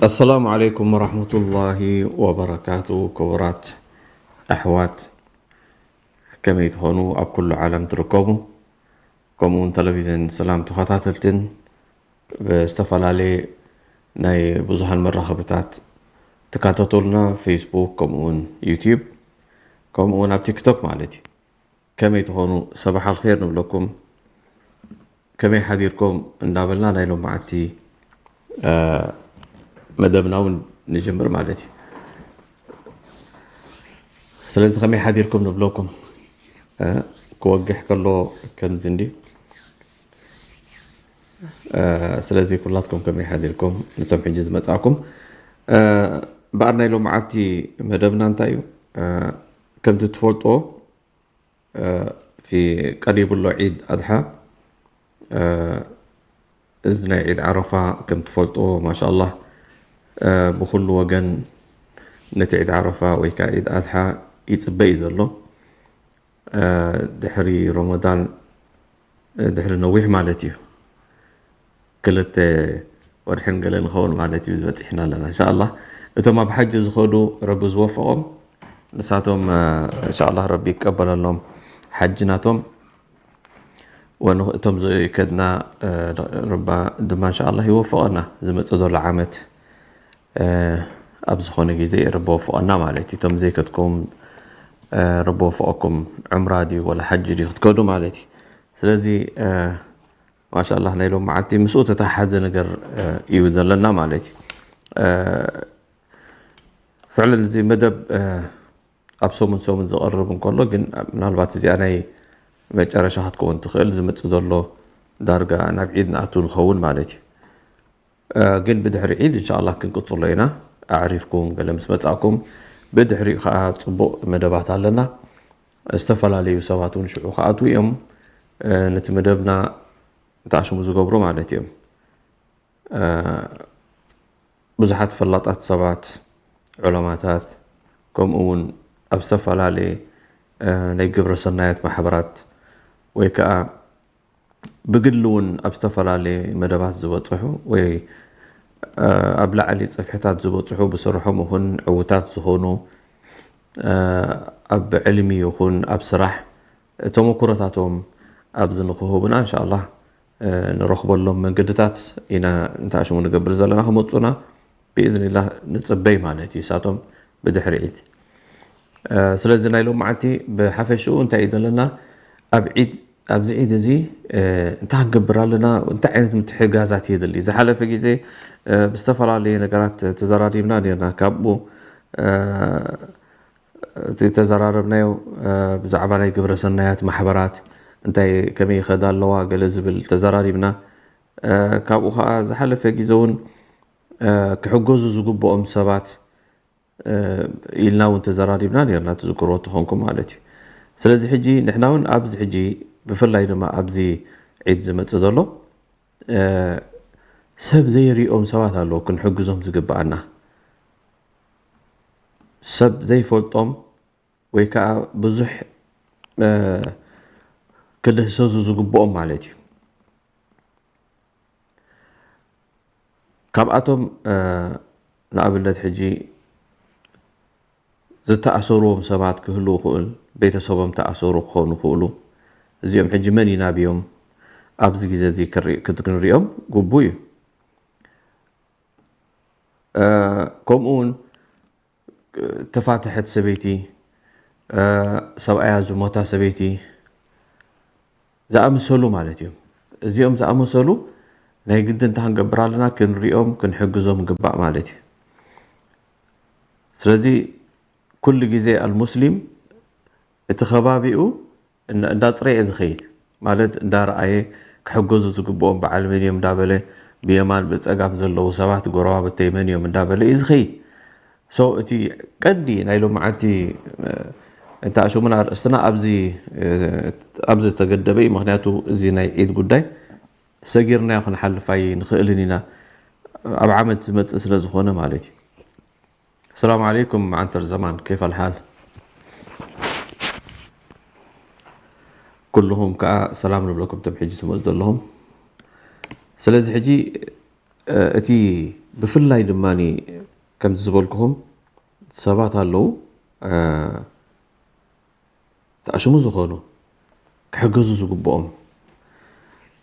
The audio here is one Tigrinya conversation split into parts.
ኣሰላሙ ዓለይኩም ወራህመቱላሂ ወበረካቱ። ክቡራት ኣሕዋት፣ ከመይ ትኾኑ? ኣብ ኩሉ ዓለም ትርከቡ፣ ከምኡውን ቴሌቪዥን ሰላም ተኸታተልትን ብዝተፈላለየ ናይ ብዙሃን መራኸብታት ትካተተሉና፣ ፌስቡክ፣ ከምኡውን ዩቲዩብ፣ ከምኡውን ኣብ ቲክቶክ ማለት እዩ። ከመይ ትኾኑ? ሰባሕ ኣልኸይር ንብለኩም። ከመይ ሓዲርኩም እንዳበልና ናይ ሎማዓቲ መደብና እውን ንጅምር ማለት እዩ። ስለዚ ከመይ ሓዲርኩም ንብለኩም። ክወግሕ ከሎ ከምዚ እንዲ። ስለዚ ኩላትኩም ከመይ ሓዲርኩም? ነቶም ሕጂ ዝመጻእኩም በኣር ናይ ሎማዓቲ መደብና እንታይ እዩ? ከምቲ ትፈልጦ ቀሪቡ ኣሎ ዒድ ኣድሓ። እዚ ናይ ዒድ ዓረፋ ከም ትፈልጦ ማሻኣላህ ብኩሉ ወገን ነቲ ዒድ ዓረፋ ወይ ከዓ ዒድ ኣድሓ ይፅበ እዩ ዘሎ። ድሕሪ ረመዳን ድሕሪ ነዊሕ ማለት እዩ፣ ክልተ ወርሕን ገለ ንኸውን ማለት እዩ ዝበፂሕና ኣለና። እንሻኣላህ እቶም ኣብ ሓጂ ዝኸዱ ረቢ ዝወፈቖም ንሳቶም እንሻኣላህ ረቢ ይቀበለሎም ሓጂ ናቶም። ወንእቶም ዘይከድና ረባ ድማ እንሻኣላህ ይወፈቐና ዝመፅእ ዘሎ ዓመት ኣብ ዝኾነ ግዜ ረቢ ወፈቐና ማለት እዩ። እቶም ዘይከድኩም ረቢ ወፈቐኩም፣ ዑምራ ድዩ ወላ ሓጂ ድዩ ክትከዱ ማለት እዩ። ስለዚ ማሻላ ናይ ሎም መዓልቲ ምስኡ ተተሓሓዘ ነገር እዩ ዘለና ማለት እዩ። ፍዕለን እዚ መደብ ኣብ ሰሙን ሰሙን ዝቐርብ እንከሎ ግን ምናልባት እዚኣ ናይ መጨረሻ ክትከውን ትኽእል፣ ዝመፅእ ዘሎ ዳርጋ ናብ ዒድ ንኣቱ ንኸውን ማለት እዩ። ግን ብድሕሪ ዒድ እንሻላ ክንቅፅሎ ኢና። ኣዕሪፍኩም ገለ ምስ መፃእኩም ብድሕሪኡ ከዓ ፅቡቕ መደባት ኣለና። ዝተፈላለዩ ሰባት እውን ሽዑ ክኣትዉ እዮም ነቲ መደብና ተኣሽሙ ዝገብሩ ማለት እዮም። ብዙሓት ፈላጣት ሰባት፣ ዑለማታት፣ ከምኡ እውን ኣብ ዝተፈላለየ ናይ ግብረ ሰናያት ማሕበራት ወይ ከዓ ብግሊ እውን ኣብ ዝተፈላለየ መደባት ዝበፅሑ ወይ ኣብ ላዕሊ ፅፍሕታት ዝበፅሑ ብስርሖም ይኹን ዕውታት ዝኾኑ ኣብ ዕልሚ ይኹን ኣብ ስራሕ ተመኩሮታቶም ኣብዚ ንክህቡና እንሻላ ንረኽበሎም መንገድታት ኢና እንተኣሽሙ ንገብር ዘለና። ክመፁና ብኢዝኒላህ ንፅበይ ማለት እዩ እሳቶም ብድሕሪ ዒድ። ስለዚ ናይ ሎም መዓልቲ ብሓፈሽኡ እንታይ እዩ ዘለና ኣብ ዒድ ኣብዚ ዒድ እዚ እንታይ ክንገብር ኣለና፣ እንታይ ዓይነት ምትሕጋዛት የድሊ። ዝሓለፈ ግዜ ብዝተፈላለየ ነገራት ተዘራሪብና ነርና። ካብኡ እቲ ተዘራረብናዮ ብዛዕባ ናይ ግብረ ሰናያት ማሕበራት እንታይ ከመይ ይኸዳ ኣለዋ ገለ ዝብል ተዘራሪብና። ካብኡ ከዓ ዝሓለፈ ግዜ እውን ክሕገዙ ዝግብኦም ሰባት ኢልና እውን ተዘራሪብና ነርና፣ ትዝክርዎ ተኾንኩም ማለት እዩ። ስለዚ ሕጂ ንሕና እውን ኣብዚ ሕጂ ብፍላይ ድማ ኣብዚ ዒድ ዝመፅእ ዘሎ ሰብ ዘይሪኦም ሰባት ኣለዉ ክንሕግዞም ዝግብኣና። ሰብ ዘይፈልጦም ወይ ከዓ ብዙሕ ክልህሰሱ ዝግብኦም ማለት እዩ። ካብኣቶም ንኣብነት ሕጂ ዝተኣሰርዎም ሰባት ክህልዉ ይኽእል፣ ቤተሰቦም ተኣሰሩ ክኾኑ ይኽእሉ። እዚኦም ሕጂ መን ኢና ብዮም ኣብዚ ግዜ እዚ ክንሪኦም ግቡእ እዩ። ከምኡ እውን ተፋተሐት ሰበይቲ፣ ሰብኣያ ዝሞታ ሰበይቲ ዝኣመሰሉ ማለት እዮም። እዚኦም ዝኣመሰሉ ናይ ግዲ እንታይ ክንገብር ኣለና? ክንሪኦም ክንሕግዞም ግባእ ማለት እዩ። ስለዚ ኩሉ ግዜ ኣልሙስሊም እቲ ከባቢኡ እንዳፅረየ ዝኸይድ ማለት እንዳረኣየ ክሕገዙ ዝግብኦም በዓል መን እዮም እንዳበለ ብየማን ብፀጋም ዘለዉ ሰባት ጎረባብተይ መን እዮም እንዳበለ እዩ ዝኸይድ። So እቲ ቀንዲ ናይ ሎማዓንቲ እንተ ኣሽሙን ኣርእስትና ኣብዚ ኣብ ዝተገደበ እዩ። ምክንያቱ እዚ ናይ ዒድ ጉዳይ ሰጊርናዮ ክንሓልፍ ኣይንኽእልን ኢና፣ ኣብ ዓመት ዝመጽእ ስለ ዝኾነ ማለት እዩ። ሰላም ዓለይኩም መዓንተር ዘማን፣ ኬፍ ኣልሓል? ኩልኹም ከዓ ሰላም ንብለኩም፣ እቶም ሕጂ ትመፁ ዘለኹም። ስለዚ ሕጂ እቲ ብፍላይ ድማ ከምዚ ዝበልኩኹም ሰባት ኣለዉ፣ ተኣሽሙ ዝኾኑ፣ ክሕገዙ ዝግብኦም።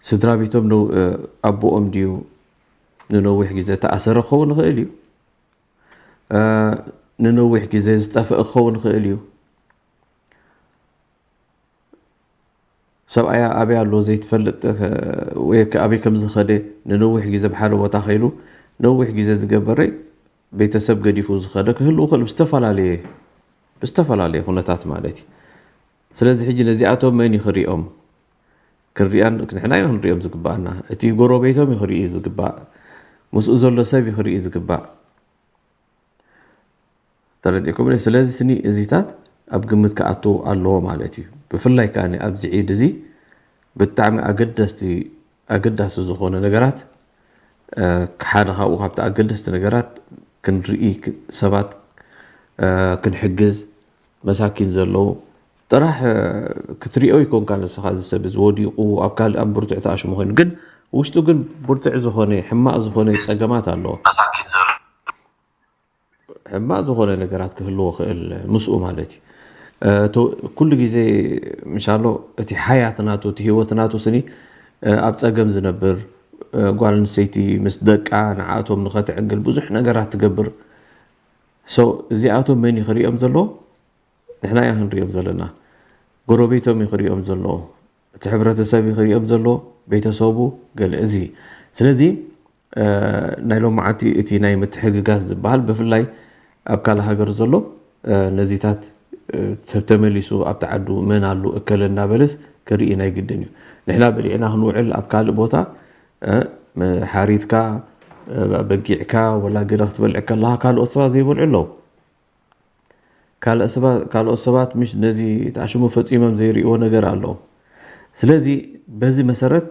ስድራ ቤቶም፣ ኣቦኦም ድዩ ንነዊሕ ግዜ ተኣሰረ ክኸውን ይኽእል እዩ። ንነዊሕ ግዜ ዝጠፍአ ክኸውን ይኽእል እዩ። ሰብኣያ ኣበይ ኣሎ ዘይትፈልጥ፣ ወይ ኣበይ ከም ዝኸደ፣ ንነዊሕ ግዜ ብሓደ ቦታ ከይሉ ነዊሕ ግዜ ዝገበረ፣ ቤተሰብ ገዲፉ ዝኸደ ክህልው ክእል፣ ብዝተፈላለየ ብዝተፈላለየ ኩነታት ማለት እዩ። ስለዚ ሕጂ ነዚኣቶም መን እዩ ክሪኦም? ክንሪኣን ንሕና ኢና ክንሪኦም ዝግባኣና። እቲ ጎረቤቶም እዩ ክርኢ ዝግባእ፣ ምስኡ ዘሎ ሰብ እዩ ክርኢ ዝግባእ። ተረዲእኩም? ስለዚ ስኒ እዚታት ኣብ ግምት ክኣትው ኣለዎ ማለት እዩ። ብፍላይ ከዓ ኣብዚ ዒድ እዚ ብጣዕሚ ኣገደስቲ ኣገዳሲ ዝኾነ ነገራት፣ ሓደ ካብኡ ካብቲ ኣገደስቲ ነገራት ክንርኢ፣ ሰባት ክንሕግዝ፣ መሳኪን ዘለዉ ጥራሕ ክትሪኦ ይኮንካ ንስኻ፣ እዚ ሰብ እዚ ወዲቑ ኣብ ካልእ ኣብ ብርቱዕ ተኣሽሙ ኮይኑ፣ ግን ውሽጡ ግን ብርቱዕ ዝኾነ ሕማቕ ዝኾነ ጸገማት ኣለዎ። ሕማቕ ዝኾነ ነገራት ክህልዎ ክእል ምስኡ ማለት እዩ። ኩሉ ግዜ ምሻሎ እቲ ሓያት ናቱ፣ እቲ ህይወት ናቱ ስኒ ኣብ ጸገም ዝነብር፣ ጓል ኣንስተይቲ ምስ ደቃ ንዓኣቶም ንኸትዕንግል ብዙሕ ነገራት ትገብር። እዚኣቶም መን እዩ ክሪኦም ዘሎ? ንሕና ኢና ክንሪኦም ዘለና። ጎረቤቶም እዩ ክሪኦም ዘሎ፣ እቲ ሕብረተሰብ እዩ ክሪኦም ዘሎ፣ ቤተሰቡ፣ ገለ እዚ። ስለዚ ናይ ሎማዓንቲ እቲ ናይ ምትሕግጋዝ ዝበሃል ብፍላይ ኣብ ካልእ ሃገር ዘሎ ነዚታት ተመሊሱ ኣብቲ ዓዱ መን ኣሉ እከለ እናበለስ ክርኢ ናይ ግድን እዩ። ንሕና በሊዕና ክንውዕል ኣብ ካልእ ቦታ ሓሪትካ በጊዕካ ወላ ገለ ክትበልዕ ከለኻ ካልኦት ሰባት ዘይበልዑ ኣለዉ። ካልኦት ሰባት ምሽ ነዚ ተኣሽሙ ፈጺሞም ዘይርእይዎ ነገር ኣሎ። ስለዚ በዚ መሰረት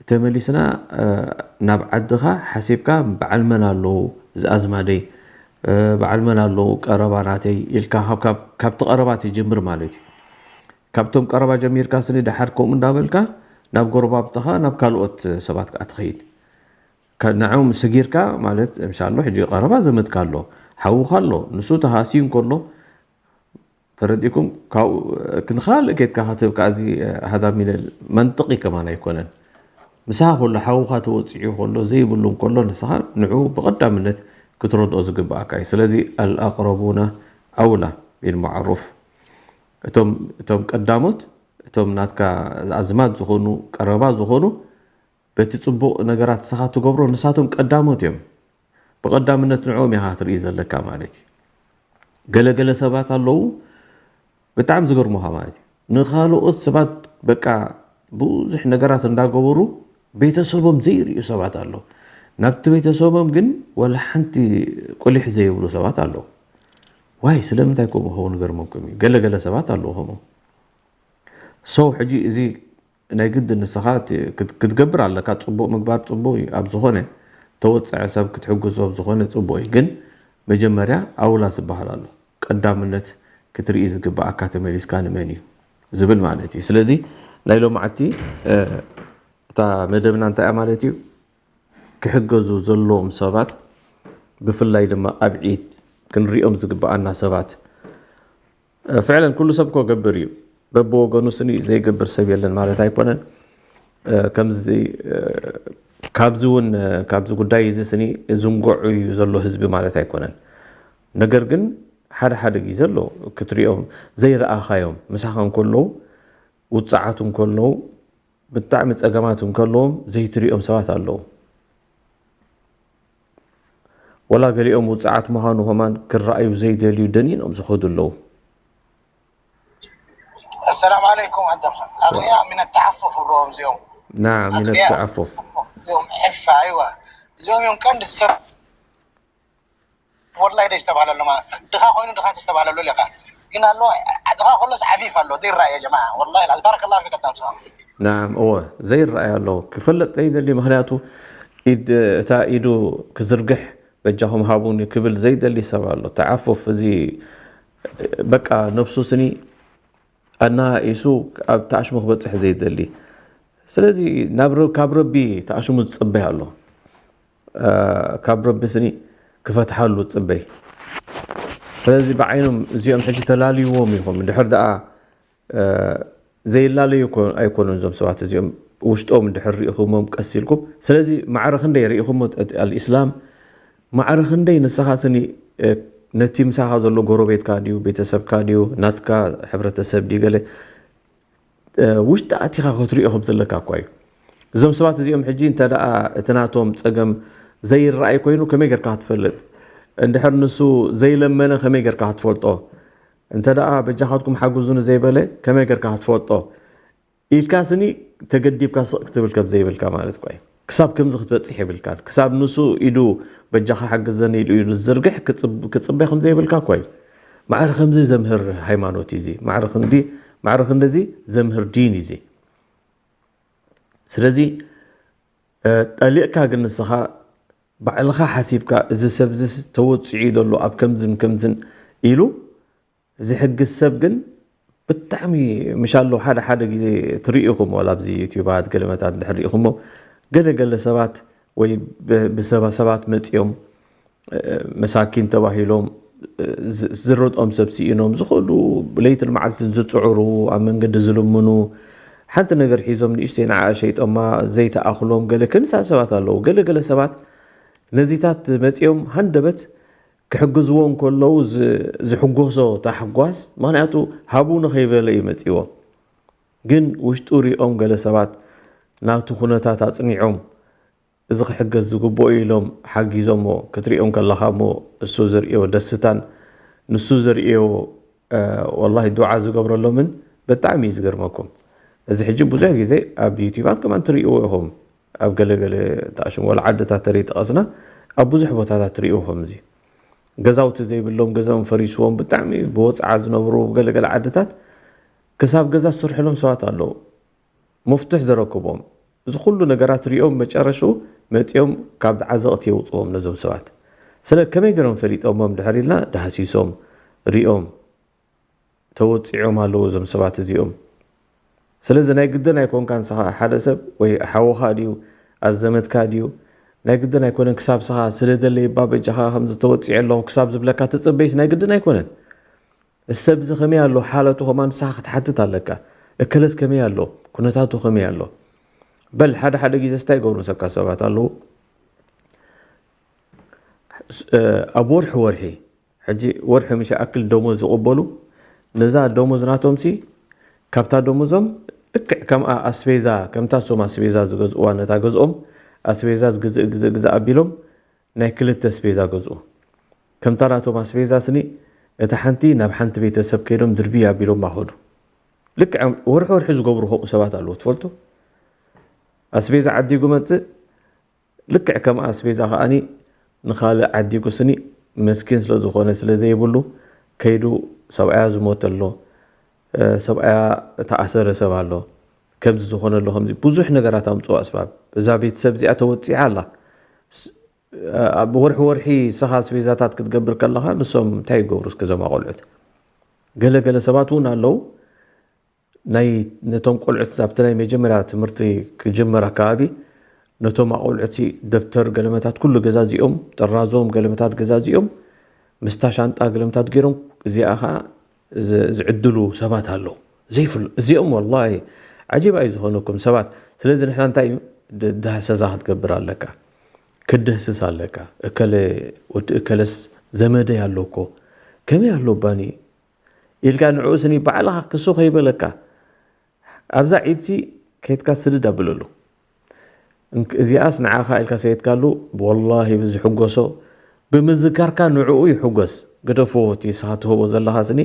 ተመሊስና ናብ ዓድኻ ሓሲብካ በዓል መን ኣለዉ፣ እዚ ኣዝማደይ በዓል መን ኣለዉ ቀረባ ናተይ ኢልካ ካብቲ ቀረባ ትጅምር ማለት እዩ። ካብቶም ቀረባ ጀሚርካ ስኒ ደሓር ከምኡ እንዳበልካ ናብ ጎረባብትኻ ናብ ካልኦት ሰባት ከዓ ትኸይድ። ንዕኦም ስጊርካ ማለት ምሻሎ ሕጂ ቀረባ ዘመድካ ኣሎ፣ ሓውኻ ኣሎ፣ ንሱ ተሃስዩ እንከሎ ተረዲእኩም፣ ካብኡ ክንኻልእ ኬድካ ክትብ ከዚ ሃዳ ሚነል መንጥቂ ከማን ኣይኮነን። ምሳኻ ከሎ ሓውኻ ተወፂዑ ከሎ ዘይብሉ እንከሎ ንስኻ ንዑ ብቐዳምነት ክትረድኦ ዝግብኣካ እዩ። ስለዚ ኣልኣቅረቡና ኣውላ ቢልማዕሩፍ፣ እቶም ቀዳሞት እቶም ናትካ ኣዝማድ ዝኾኑ ቀረባ ዝኾኑ በቲ ጽቡቕ ነገራት ንስኻ ትገብሮ ንሳቶም ቀዳሞት እዮም። ብቐዳምነት ንዕኦም ኢኻ ክትርኢ ዘለካ ማለት እዩ። ገለገለ ሰባት ኣለዉ ብጣዕሚ ዝገርሙኻ ማለት እዩ። ንኻልኦት ሰባት በቃ ብዙሕ ነገራት እንዳገበሩ ቤተሰቦም ዘይርእዩ ሰባት ኣለዉ። ናብቲ ቤተሰቦም ግን ወላ ሓንቲ ቁሊሕ ዘይብሉ ሰባት ኣለዉ። ዋይ ስለምንታይ ከምኡ ኸውን ገርመኩም እዩ። ገለገለ ሰባት ኣለዉ ከምኡ። So ሕጂ እዚ ናይ ግድን ንስኻ ክትገብር ኣለካ። ፅቡቅ ምግባር ፅቡቅ እዩ፣ ኣብ ዝኾነ ተወፀዐ ሰብ ክትሕግዞ ኣብ ዝኾነ ፅቡቅ እዩ። ግን መጀመርያ ኣውላ ዝበሃል ኣሎ፣ ቀዳምነት ክትርኢ ዝግበኣካ ተመሊስካ ንመን እዩ ዝብል ማለት እዩ። ስለዚ ናይ ሎማዓቲ እታ መደብና እንታይ እያ ማለት እዩ? ክሕገዙ ዘለዎም ሰባት፣ ብፍላይ ድማ ኣብ ዒድ ክንሪኦም ዝግበኣና ሰባት። ፍዕለን ኩሉ ሰብ እኮ ገብር እዩ፣ በብወገኑ ስኒ ዘይገብር ሰብ የለን ማለት ኣይኮነን። ከምዚ ካብዚ እውን ካብዚ ጉዳይ እዚ ስኒ ዝንጎዑ እዩ ዘሎ ህዝቢ ማለት ኣይኮነን። ነገር ግን ሓደ ሓደ ግዜ ኣሎ ክትሪኦም ዘይረኣኻዮም፣ ምሳኻ እንከለዉ ውፅዓት እንከለዉ ብጣዕሚ ፀገማት እንከለዎም ዘይትሪኦም ሰባት ኣለዉ። ወላ ገሊኦም ውፅዓት ምዃኑ ከማን ክረኣዩ ዘይደልዩ ደኒኖም ዝኸዱ ኣለዉ። السلام عليكم أدرسا أغنياء من التعفف ብሎም እዚኦም نعم من التعفف እዮም ዕፋ ኣይዋ እዚኦም እዮም ቀንዲ ሰብ ወላይ ደይ ዝተባህለሉ ማለት ድኻ ኮይኑ ድኻ ተስተባህለሉ ሌኻ ግን ኣሎ ከሎስ ዓፊፍ ኣሎ ዘይረኣየ ጀማ ወላ ባረከላ ፊከ ታምሳ ናም እወ ዘይረኣይ ኣሎ ክፈለጥ ዘይደሊ ምክንያቱ ኢድ እታ ኢዱ ክዝርግሕ በጃኹም ሃቡኒ ክብል ዘይደሊ ሰብ ኣሎ ተዓፉፍ እዚ በቃ ነብሱ ስኒ ኣና ኢሱ ኣብ ተኣሽሙ ክበፅሕ ዘይደሊ ስለዚ ካብ ረቢ ተኣሽሙ ዝፅበይ ኣሎ ካብ ረቢ ስኒ ክፈትሓሉ ዝፅበይ ስለዚ ብዓይኖም እዚኦም ሕጂ ተላልይዎም ኢኹም ድሕር ደኣ ዘይላለዩ ኣይኮኑን እዞም ሰባት እዚኦም ውሽጦም ድሕር ሪኢኹሞም ቀስ ኢልኩም ስለዚ ማዕረ ክንደይ ሪኢኹሞ ኣልእስላም ማዕረ ክንደይ ንስኻ ስኒ ነቲ ምሳኻ ዘሎ ጎረቤትካ ድዩ ቤተሰብካ ድዩ ናትካ ሕብረተሰብ ድዩ ገለ ውሽጢ ኣቲኻ ክትሪኦ ከም ዘለካ እኳ እዩ እዞም ሰባት እዚኦም ሕጂ እንተ እቲ ናቶም ፀገም ዘይረኣይ ኮይኑ ከመይ ጌርካ ክትፈልጥ እንድሕር ንሱ ዘይለመነ ከመይ ጌርካ ክትፈልጦ እንተ ደኣ በጃኻትኩም ሓግዙኒ ዘይበለ ከመይ ጌርካ ክትፈልጦ ኢልካ ስኒ ተገዲብካ ስቕ ክትብል ከም ዘይብልካ ማለት እኳ እዩ ክሳብ ከምዚ ክትበፅሕ የብልካን ክሳብ ንሱ ኢዱ በጃኻ ሓግዘኒ ኢሉ ኢሉ ዝዝርግሕ ክፅበ ከም ዘይብልካ እኳ እዩ ማዕረ ከምዚ ዘምህር ሃይማኖት እዩ እዚ ማዕረ ክንዲ ማዕረ ክንድዚ ዘምህር ዲን እዩ እዚ ስለዚ ጠሊቕካ ግን ንስኻ ባዕልኻ ሓሲብካ እዚ ሰብ እዚ ተወፂዑ ዘሎ ኣብ ከምዝን ከምዝን ኢሉ ዝሕግዝ ሰብ ግን ብጣዕሚ ምሻሎ ሓደ ሓደ ግዜ ትሪኢኹም ዋላ ኣብዚ ዩቲዩባት ገለመታት እንድሕር ሪኢኹሞ ገለ ገለ ሰባት ወይ ብሰባ ሰባት መፂኦም መሳኪን ተባሂሎም ዝረድኦም ሰብ ስኢኖም ዝኽእሉ ለይትን መዓልትን ዝፅዕሩ ኣብ መንገዲ ዝልምኑ ሓንቲ ነገር ሒዞም ንእሽተይ ንዓ ሸይጦማ ዘይተኣኽሎም ገለ ከምሳ ሰባት ኣለዉ ገለ ገለ ሰባት ነዚታት መፂኦም ሃንደበት ክሕግዝዎ እንከለዉ ዝሕጎሶ ታሕጓስ ምክንያቱ ሃቡ ንኸይበለ እዩ መፂዎ ግን ውሽጡ ሪኦም ገለ ሰባት ናቱ ኩነታት ኣፅኒዖም እዚ ክሕገዝ ዝግብኦ ኢሎም ሓጊዞሞ ክትሪኦም ከለኻ እሞ እሱ ዘርእዮ ደስታን ንሱ ዘርእዮ ወላሂ ዱዓ ዝገብረሎምን ብጣዕሚ እዩ ዝገርመኩም። እዚ ሕጂ ብዙሕ ግዜ ኣብ ዩቲዩባት ከማን ትርእይዎ ኢኹም። ኣብ ገለገለ ተኣሽም ወላ ዓድታት ተሪጠቐስና ኣብ ብዙሕ ቦታታት ትርእይዎ ከምዚ ገዛውቲ ዘይብሎም ገዛኦም ፈሪስዎም ብጣዕሚ ብወፅዓ ዝነብሩ ገለገለ ዓድታት ክሳብ ገዛ ዝስርሕሎም ሰባት ኣለዉ። መፍትሕ ዘረክቦም እዚ ኩሉ ነገራት ሪኦም መጨረሽኡ መፂኦም ካብ ዓዘቕቲ የውፅዎም ነዞም ሰባት ስለ ከመይ ገይሮም ፈሊጦሞም ድሕር ኢልና ዳህሲሶም ሪኦም ተወፂዖም ኣለዉ እዞም ሰባት እዚኦም ስለዚ ናይ ግድን ኣይኮንካ ንስኻ ሓደ ሰብ ወይ ሓወኻ ድዩ ኣዘመትካ ድዩ ናይ ግድን ኣይኮነን ክሳብ ስኻ ስለ ደለይ እባ በጃኻ ከምዚ ተወፂዐ ኣለኹ ክሳብ ዝብለካ ትፅበይስ ናይ ግድን ኣይኮነን ሰብ እዚ ከመይ ኣሎ ሓለቱ ከማን ንስኻ ክትሓትት ኣለካ እከለስ ከመይ ኣሎ ኩነታቱ ከመይ ኣሎ በል ሓደ ሓደ ግዜ ስታይ ገብሩ ሰካ ሰባት ኣለዉ ኣብ ወርሒ ወርሒ ሕጂ ወርሒ ምሽ ኣክል ደሞዝ ዝቕበሉ ነዛ ደሞዝ ናቶም ሲ ካብታ ደሞዞም ልክዕ ከምኣ ኣስቤዛ ከምታ ሶም ኣስቤዛ ዝገዝእዋ ነታ ገዝኦም ኣስቤዛ ዝግዝእ ግዝእ ግዝእ ኣቢሎም ናይ ክልተ ኣስቤዛ ገዝኡ። ከምታ ናቶም ኣስቤዛ ስኒ እታ ሓንቲ ናብ ሓንቲ ቤተሰብ ከይዶም ድርብይ ኣቢሎማ ከዱ። ልክዕ ወርሒ ወርሒ ዝገብሩ ከምኡ ሰባት ኣለዉ ትፈልጡ። ኣስቤዛ ዓዲጉ መጽእ ልክዕ ከም ኣስቤዛ ከኣኒ ንኻልእ ዓዲጉ ስኒ መስኪን ስለ ዝኾነ ስለ ዘይብሉ ከይዱ ሰብኣያ ዝሞተ ኣሎ ሰብኣያ እተኣሰረ ሰብ ኣሎ ከምዚ ዝኾነ ኣሎ ከምዚ ብዙሕ ነገራት ኣምፅኦ ኣስባብ እዛ ቤተሰብ እዚኣ ተወፂዓ ኣላ ኣብ ወርሒ ወርሒ ንስኻ ኣስቤዛታት ክትገብር ከለኻ ንሶም እንታይ ይገብሩ እስከ እዞም ኣቆልዑት? ገለ ገለ ሰባት እውን ኣለዉ ናይ ነቶም ቆልዑት ኣብቲ ናይ መጀመርያ ትምህርቲ ክጅመር ኣከባቢ ነቶም ኣቆልዑት ደብተር ገለመታት ኩሉ ገዛዚኦም ጥራዞም ገለመታት ገዛዚኦም ምስታ ሻንጣ ገለመታት ገይሮም እዚኣ ከዓ ዝዕድሉ ሰባት ኣለዉ ዘይፍሉ እዚኦም ወላ ዓጂብ ኣዩ ዝኾነኩም ሰባት ስለዚ ንሕና እንታይ እዩ ዳህሰሳ ክትገብር ኣለካ ክድህስስ ኣለካ እከለ ወዲ እከለስ ዘመደይ ኣሎ እኮ ከመይ ኣሎ ባኒ ኢልካ ንዕኡ ስኒ ባዕልኻ ክሱ ከይበለካ ኣብዛ ዒድሲ ከይትካ ስድድ ኣብለሉ እዚኣስ ንዓኻ ኢልካ ሰየትካሉ ወላሂ ብዝሕጎሶ ብምዝካርካ ንዕኡ ይሕጎስ ግደፎ እቲ ስኻ ትህቦ ዘለኻ ስኒ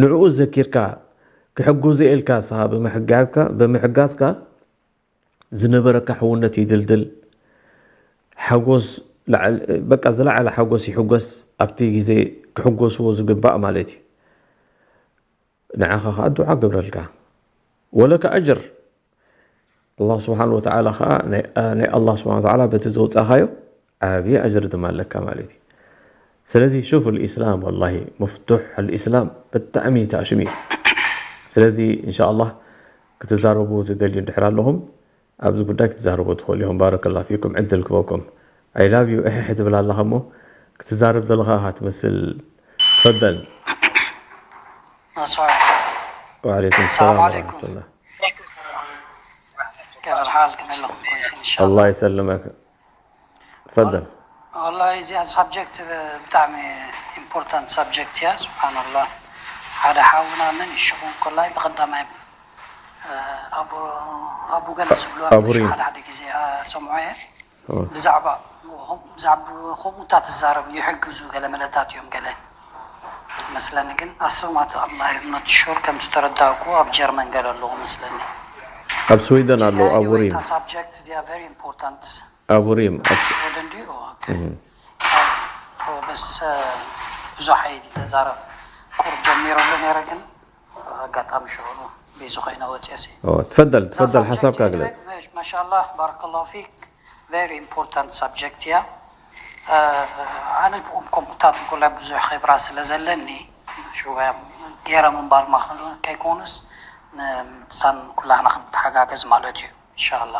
ንዕኡ ዘኪርካ ክሕጉዘ ኢልካ ስኻ ብምሕጋዝካ ዝነበረካ ሕውነት ይድልድል ሓጎስ በቃ ዝለዓለ ሓጎስ ይሕጎስ ኣብቲ ግዜ ክሕጎስዎ ዝግባእ ማለት እዩ ንዓኻ ከዓ ዱዓ ገብረልካ ወለካ ኣጅር። ኣላህ ስብሓን ወተዓላ ከዓ ናይ ኣላህ ስብሓን ወተዓላ በቲ ዘውፃእካዮ ዓብዪ ኣጅር ድማ ኣለካ ማለት እዩ። ስለዚ ሹፍ ልእስላም ወላሂ መፍቱሕ ልእስላም ብጣዕሚ ተኣሽም እዩ። ስለዚ እንሻ ኣላህ ክትዛረቡ ትደልዩ እንድሕር ኣለኹም ኣብዚ ጉዳይ ክትዛረቡ ትኽእሉ ኢኹም። ባረከላ ፊኩም ዕድል ክበኩም። I love you እሕሕ ትብል ኣለኻ እሞ ክትዛረብ ዘለኻ ኢኻ ትመስል። ትፈደል። السلام ወዓለይኩም ሰላም عليكم. ወረሕመቱላህ። كيف الحال؟ كما لكم كويسين إن شاء الله. ኣላህ ይሰልመክ። ትፈደል። والله እዚኣ ሳብጀክት ብጣዕሚ ኢምፖርታንት ሳብጀክት እያ። ስብሓንላህ ሓደ ሓውና መን ይሽኹም ኮላይ ብቐዳማይ ኣቡ ኣቡ ገለ ዝብሉ ኣቡ ሪም። ሓደ ሓደ ግዜ ሰምዖ እየ ብዛዕባ ብዛዕባ ከምኡታት ትዛረብ ይሕግዙ ገለ መለታት እዮም ገለ መስለኒ ግን ኣሰማት ኣላ ኖት ሹር ከም ዝተረዳእኩ ኣብ ጀርመን ገለ ኣለዉ መስለኒ ኣብ ስዊደን ኣለዉ ኣቡ ሪም። ሳብጀክት እዚኣ ቨሪ ኢምፖርታንት ኣቡ ሪም ኣብ ወደንዲ በስ ብዙሕ ኣይዲ ተዛረብ ቁርብ ጀሚረሉ ነረ ግን ኣጋጣሚ ሽዑ ቢዚ ኮይነ ወፅየ ሲ ኦ፣ ትፈደል ትፈደል ሓሳብካ ግለጽ። ማሻላ ባረከላሁ ፊክ ቨሪ ኢምፖርታንት ሳብጀክት እያ ኣነ ከምኩታት እንኮላይ ብዙሕ ክብራ ስለ ዘለኒ ሽወያ ገይረ ምንባር ማክሉ ከይኮኑስ ንሳን ኩላህና ክንተሓጋገዝ ማለት እዩ እንሻላ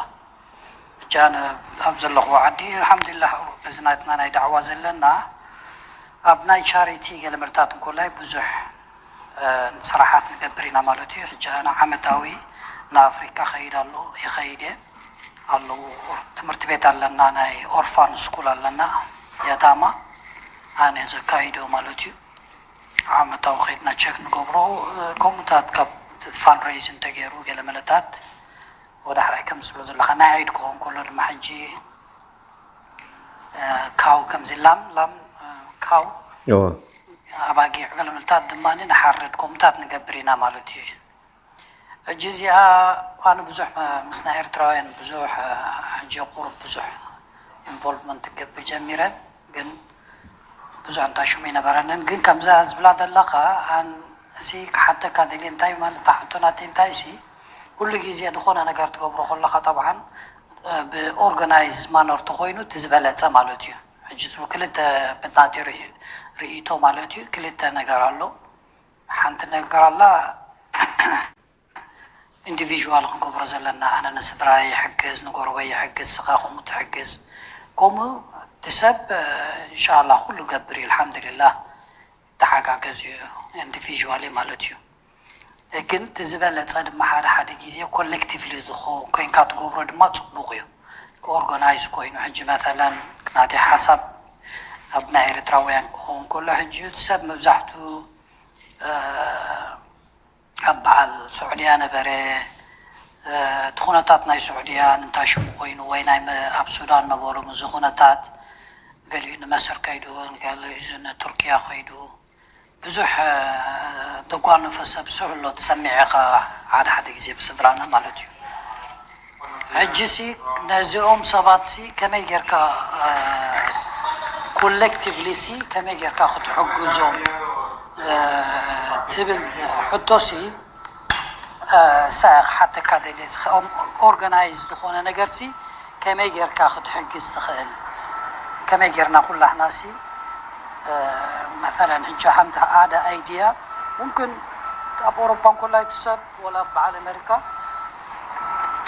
እጃን ኣብ ዘለኹዎ ዓዲ ኣልሓምዱሊላህ በዚ ናትና ናይ ዳዕዋ ዘለና ኣብ ናይ ቻሪቲ ገለ ምርታት እንኮላይ ብዙሕ ስራሓት ንገብር ኢና ማለት እዩ ሕጂ ኣነ ዓመታዊ ንኣፍሪካ ከይድ ኣሎ ይኸይድ እየ ኣለዉ ትምህርቲ ቤት ኣለና ናይ ኦርፋን ስኩል ኣለና የታማ ኣነ ዘካይዶ ማለት እዩ ዓመታዊ ከይድና ቸክ ንገብሮ ከምኡታት ካብ ፋንድሬዝ እንተገይሩ ገለ መለታት ወደ ሕራይ ከም ዝብሎ ዘለካ ናይ ዒድ ክኸውን ከሎ ድማ ሕጂ ካው ከምዚ ላም ላም ካው እዎ። ኣባጊዕ ገለ መለታት ድማ ንሓርድ ከምኡታት ንገብር ኢና ማለት እዩ ሕጂ እዚኣ ኣነ ብዙሕ ምስ ናይ ኤርትራውያን ብዙሕ ሕጂ ቁሩብ ብዙሕ ኢንቮልቭመንት ክገብር ጀሚረ ግን ብዙሕ እንታይ ሽሙ ይነበረንን ግን ከምዛ ዝብላ ዘለኻ ኣን ሲ ክሓተካ ደልየ እንታይ ማለት እታ ሕቶ ናተይ እንታይ ሲ ኩሉ ግዜ ዝኾነ ነገር ትገብሮ ከለኻ ጠብዓን ብኦርጋናይዝ ማነር ተኮይኑ እቲ ዝበለፀ ማለት እዩ ሕጂ ትብሉ ክልተ ብናተይ ርእይቶ ማለት እዩ ክልተ ነገር ኣሎ ሓንቲ ነገር ኣላ ኢንዲቪዥዋል ክንገብሮ ዘለና ኣነ ንስድራይ ይሕግዝ ንጎረበይ ይሕግዝ ስኻ ከምኡ ትሕግዝ ከምኡ እቲ ሰብ እንሻላ ኩሉ ገብር እዩ ኣልሓምዱሊላህ ተሓጋገዝ እዩ ኢንዲቪዥዋሊ ማለት እዩ ግን እቲ ዝበለፀ ድማ ሓደ ሓደ ግዜ ኮሌክቲቭሊ ዝኸውን ኮይንካ ትገብሮ ድማ ፅቡቅ እዩ ኦርጋናይዝ ኮይኑ ሕጂ መተለን ናተይ ሓሳብ ኣብ ናይ ኤርትራውያን ክኸውን ከሎ ሕጂ እቲ ሰብ መብዛሕትኡ ኣብ በዓል ስዑድያ ነበረ እቲ ኩነታት ናይ ስዑድያ እንታይ ሽሙ ኮይኑ ወይ ናይ ኣብ ሱዳን ነበሩ ምዚ ኩነታት ገሊኡ ንመስር ከይዱ ገሊኡ ንቱርኪያ ከይዱ ብዙሕ ተጓነፈ ሰብ ስሕ ኣሎ ትሰሚዕ ኢኻ ሓደ ሓደ ግዜ ብስድራና ማለት እዩ ሕጂ ሲ ነዚኦም ሰባት ሲ ከመይ ጌርካ ኮሌክቲቭሊ ሲ ከመይ ጌርካ ክትሕግዞም ትብል ሕቶ ሲ ሳያ ክሓተካ ደልየ ኦርጋናይዝ ዝኾነ ነገር ሲ ከመይ ጌርካ ክትሕግዝ ትኽእል ከመይ ጌርና ኩላህና ሲ መሰለን ሕጂ ሓንቲ ሓደ ኣይድያ ሙምክን ኣብ ኣውሮፓ እንኮላይ እቲ ሰብ ወላ በዓል ኣሜሪካ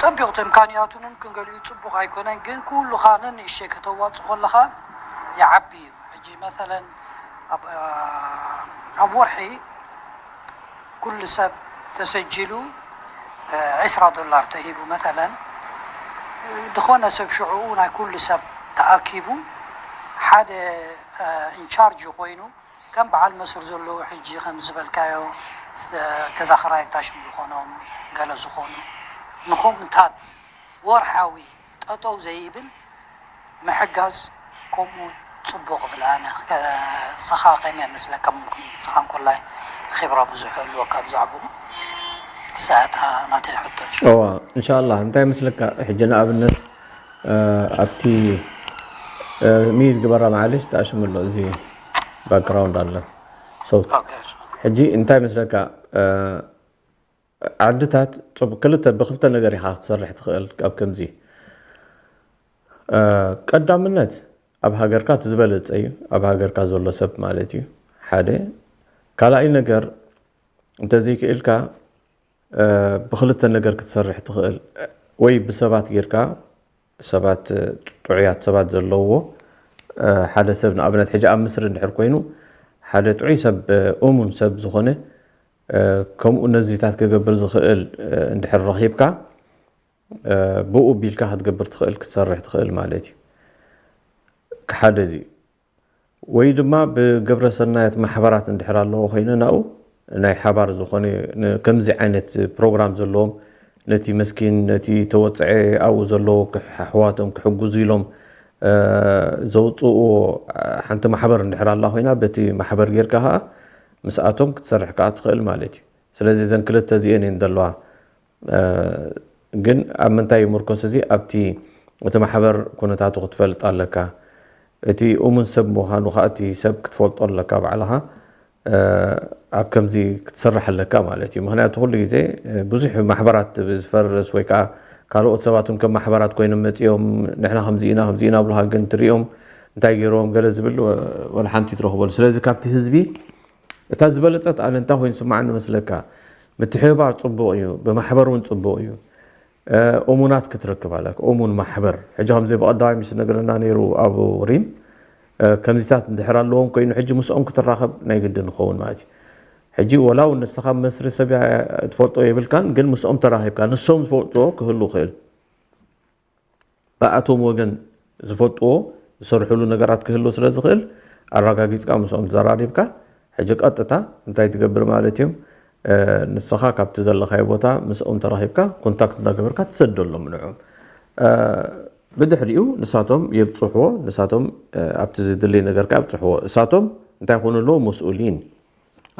ጸቢቑ ትምካንያቱ ሙምክን ገሊኡ ጽቡቕ ኣይኮነን ግን ኩሉኻ ነንእሸይ ከተዋጽእ ከለኻ ይዓቢ እዩ ሕጂ መሰለን ኣብ ወርሒ ኩሉ ሰብ ተሰጂሉ ዒስራ ዶላር ተሂቡ መተለን ዝኾነ ሰብ ሽዕኡ ናይ ኩሉ ሰብ ተኣኪቡ ሓደ ኢንቻርጅ ኮይኑ ከም በዓል መስር ዘለዉ ሕጂ ከም ዝበልካዮ ገዛ ክራይ ታሽም ዝኾኖም ገለ ዝኾኑ ንኹምታት ወርሓዊ ጠጠው ዘይብል ምሕጋዝ ከምኡ ፅቡቕ ብል ኣነ ንስኻ ከመይ መስለካ ሙምክን ንስኻ እንኮላይ ኺብራ ብዙሕ ህልወካ ብዛዕባኡ ሰዓታ ናተይ ሕቶ እዋ እንሻላ እንታይ መስለካ ሕጂ ንኣብነት ኣብቲ ሚድ ግበራ ማዓለሽ ተኣሽምሎ እዚ ባክግራውንድ ኣለ ሰውት ሕጂ እንታይ መስለካ፣ ዓድታት ክልተ ብክልተ ነገር ኢኻ ክትሰርሕ ትኽእል። ኣብ ከምዚ ቀዳምነት ኣብ ሃገርካ እቲ ዝበለፀ እዩ፣ ኣብ ሃገርካ ዘሎ ሰብ ማለት እዩ። ሓደ ካልኣይ ነገር እንተዘይክእልካ ብክልተ ነገር ክትሰርሕ ትኽእል። ወይ ብሰባት ጌርካ፣ ሰባት ጥዑያት ሰባት ዘለውዎ ሓደ ሰብ፣ ንኣብነት ሕጂ ኣብ ምስሪ እንድሕር ኮይኑ ሓደ ጥዑይ ሰብ፣ እሙን ሰብ ዝኾነ፣ ከምኡ ነዚታት ክገብር ዝኽእል እንድሕር ረኺብካ፣ ብኡ ቢልካ ክትገብር ትኽእል ክትሰርሕ ትኽእል ማለት እዩ። ሓደ እዚ። ወይ ድማ ብግብረ ሰናያት ማሕበራት እንድሕር ኣለዎ ኮይነ ናኡ ናይ ሓባር ዝኾነ ከምዚ ዓይነት ፕሮግራም ዘለዎም፣ ነቲ መስኪን ነቲ ተወፅዐ ኣብኡ ዘለዉ ኣሕዋቶም ክሕግዙ ኢሎም ዘውፅእዎ ሓንቲ ማሕበር እንድሕር ኣላ ኮይና፣ በቲ ማሕበር ጌርካ ከዓ ምስኣቶም ክትሰርሕ ከዓ ትኽእል ማለት እዩ። ስለዚ እዘን ክልተ እዚአን እየን ዘለዋ። ግን ኣብ ምንታይ ይምርኮስ እዚ? ኣብቲ እቲ ማሕበር ኩነታቱ ክትፈልጥ ኣለካ። እቲ እሙን ሰብ ምዃኑ ከዓ እቲ ሰብ ክትፈልጦ ኣለካ ባዕልኻ። ኣብ ከምዚ ክትሰርሕ ኣለካ ማለት እዩ። ምክንያቱ ኩሉ ግዜ ብዙሕ ማሕበራት ዝፈርስ ወይ ከዓ ካልኦት ሰባትን ከም ማሕበራት ኮይኖም መፂኦም ንሕና ከምዚ ኢና ከምዚ ኢና ብልካ፣ ግን ትሪኦም እንታይ ገይሮም ገለ ዝብል ወላ ሓንቲ ትረኽበሉ። ስለዚ ካብቲ ህዝቢ እታ ዝበለጸት ኣነ እንታይ ኮይኑ ስማዓኒ መስለካ? ምትሕብባር ጽቡቕ እዩ፣ ብማሕበር እውን ጽቡቕ እዩ። እሙናት ክትረክብ ኣለካ፣ እሙን ማሕበር። ሕጂ ከምዚ ብቐዳማይ ምስ ነግረና ነይሩ ኣብ ሪም፣ ከምዚታት እንድሕር ኣለዎም ኮይኑ ሕጂ ምስኦም ክትራኸብ ናይ ግድን ንኸውን ማለት እዩ። ሕጂ ወላ እውን ንስኻ መስሪ ሰብ ትፈልጦ የብልካን፣ ግን ምስኦም ተራኺብካ ንሶም ዝፈልጥዎ ክህሉ ይኽእል። ብኣቶም ወገን ዝፈልጥዎ ዝሰርሕሉ ነገራት ክህሉ ስለ ዝኽእል ኣረጋጊፅካ ምስኦም ተዘራሪብካ ሕጂ ቀጥታ እንታይ ትገብር ማለት እዮም? ንስኻ ካብቲ ዘለኻዮ ቦታ ምስኦም ተራኺብካ ኮንታክት እንዳገበርካ ትሰደሎም ንዕኦም። ብድሕሪኡ ንሳቶም የብፅሕዎ። ንሳቶም ኣብቲ ዝድለይ ነገር ከ ኣብፅሕዎ። እሳቶም እንታይ ኮኑ ኣለዎ? መስኡሊን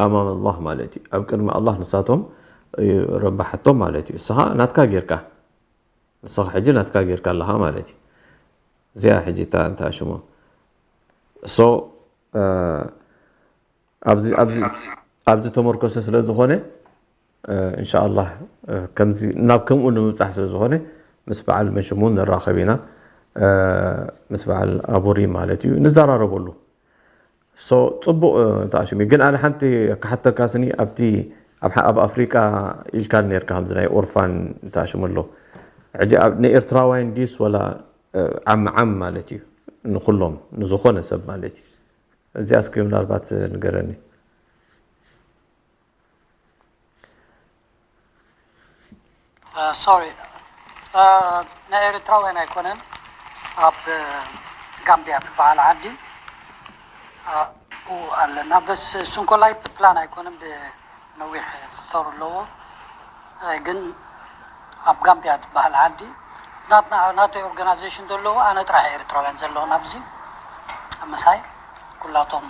ኣማም ኣላህ ማለት እዩ። ኣብ ቅድሚ ኣላህ ንሳቶም ረባሓቶም ማለት እዩ። እስኻ ናትካ ጌርካ ንስኻ ሕጂ ናትካ ጌርካ ኣለኻ ማለት እዩ። እዚኣ ሕጂ እታ እንታይ ሽሞ so ኣብዚ ኣብዚ ኣብዚ ተመርኮሰ ስለ ዝኾነ እንሻኣላህ ከምዚ ናብ ከምኡ ንምብፃሕ ስለ ዝኾነ ምስ በዓል መሽሙ ንራኸብ ኢና። ምስ በዓል ኣቡሪ ማለት እዩ ንዘራረበሉ። So ፅቡቕ ተኣሽሙ ግን ኣነ ሓንቲ ክሓተካ ስኒ ኣብቲ ኣብ ኣፍሪቃ ኢልካ ኔርካ ከምዚ ናይ ኦርፋን ተኣሽሙ ኣሎ። ሕጂ ንኤርትራውያን ዲስ ወላ ዓም ዓም ማለት እዩ ንኩሎም ንዝኾነ ሰብ ማለት እዩ። እዚኣ እስኪ ምናልባት ንገረኒ። ሶሪ፣ ናይ ኤርትራውያን ኣይኮነን፣ ኣብ ጋምቢያ ትበሃል ዓዲ ኣብኡ ኣለና። በስ እሱ እንኮላይ ብፕላን ኣይኮነን፣ ብነዊሕ ዝጠሩ ኣለዎ። ግን ኣብ ጋምቢያ ትበሃል ዓዲ ናትና ናተይ ኦርጋናይዜሽን ዘለዎ ኣነ ጥራሕ ኤርትራውያን ዘለውን ኣብዚ ምሳይ ኩላቶም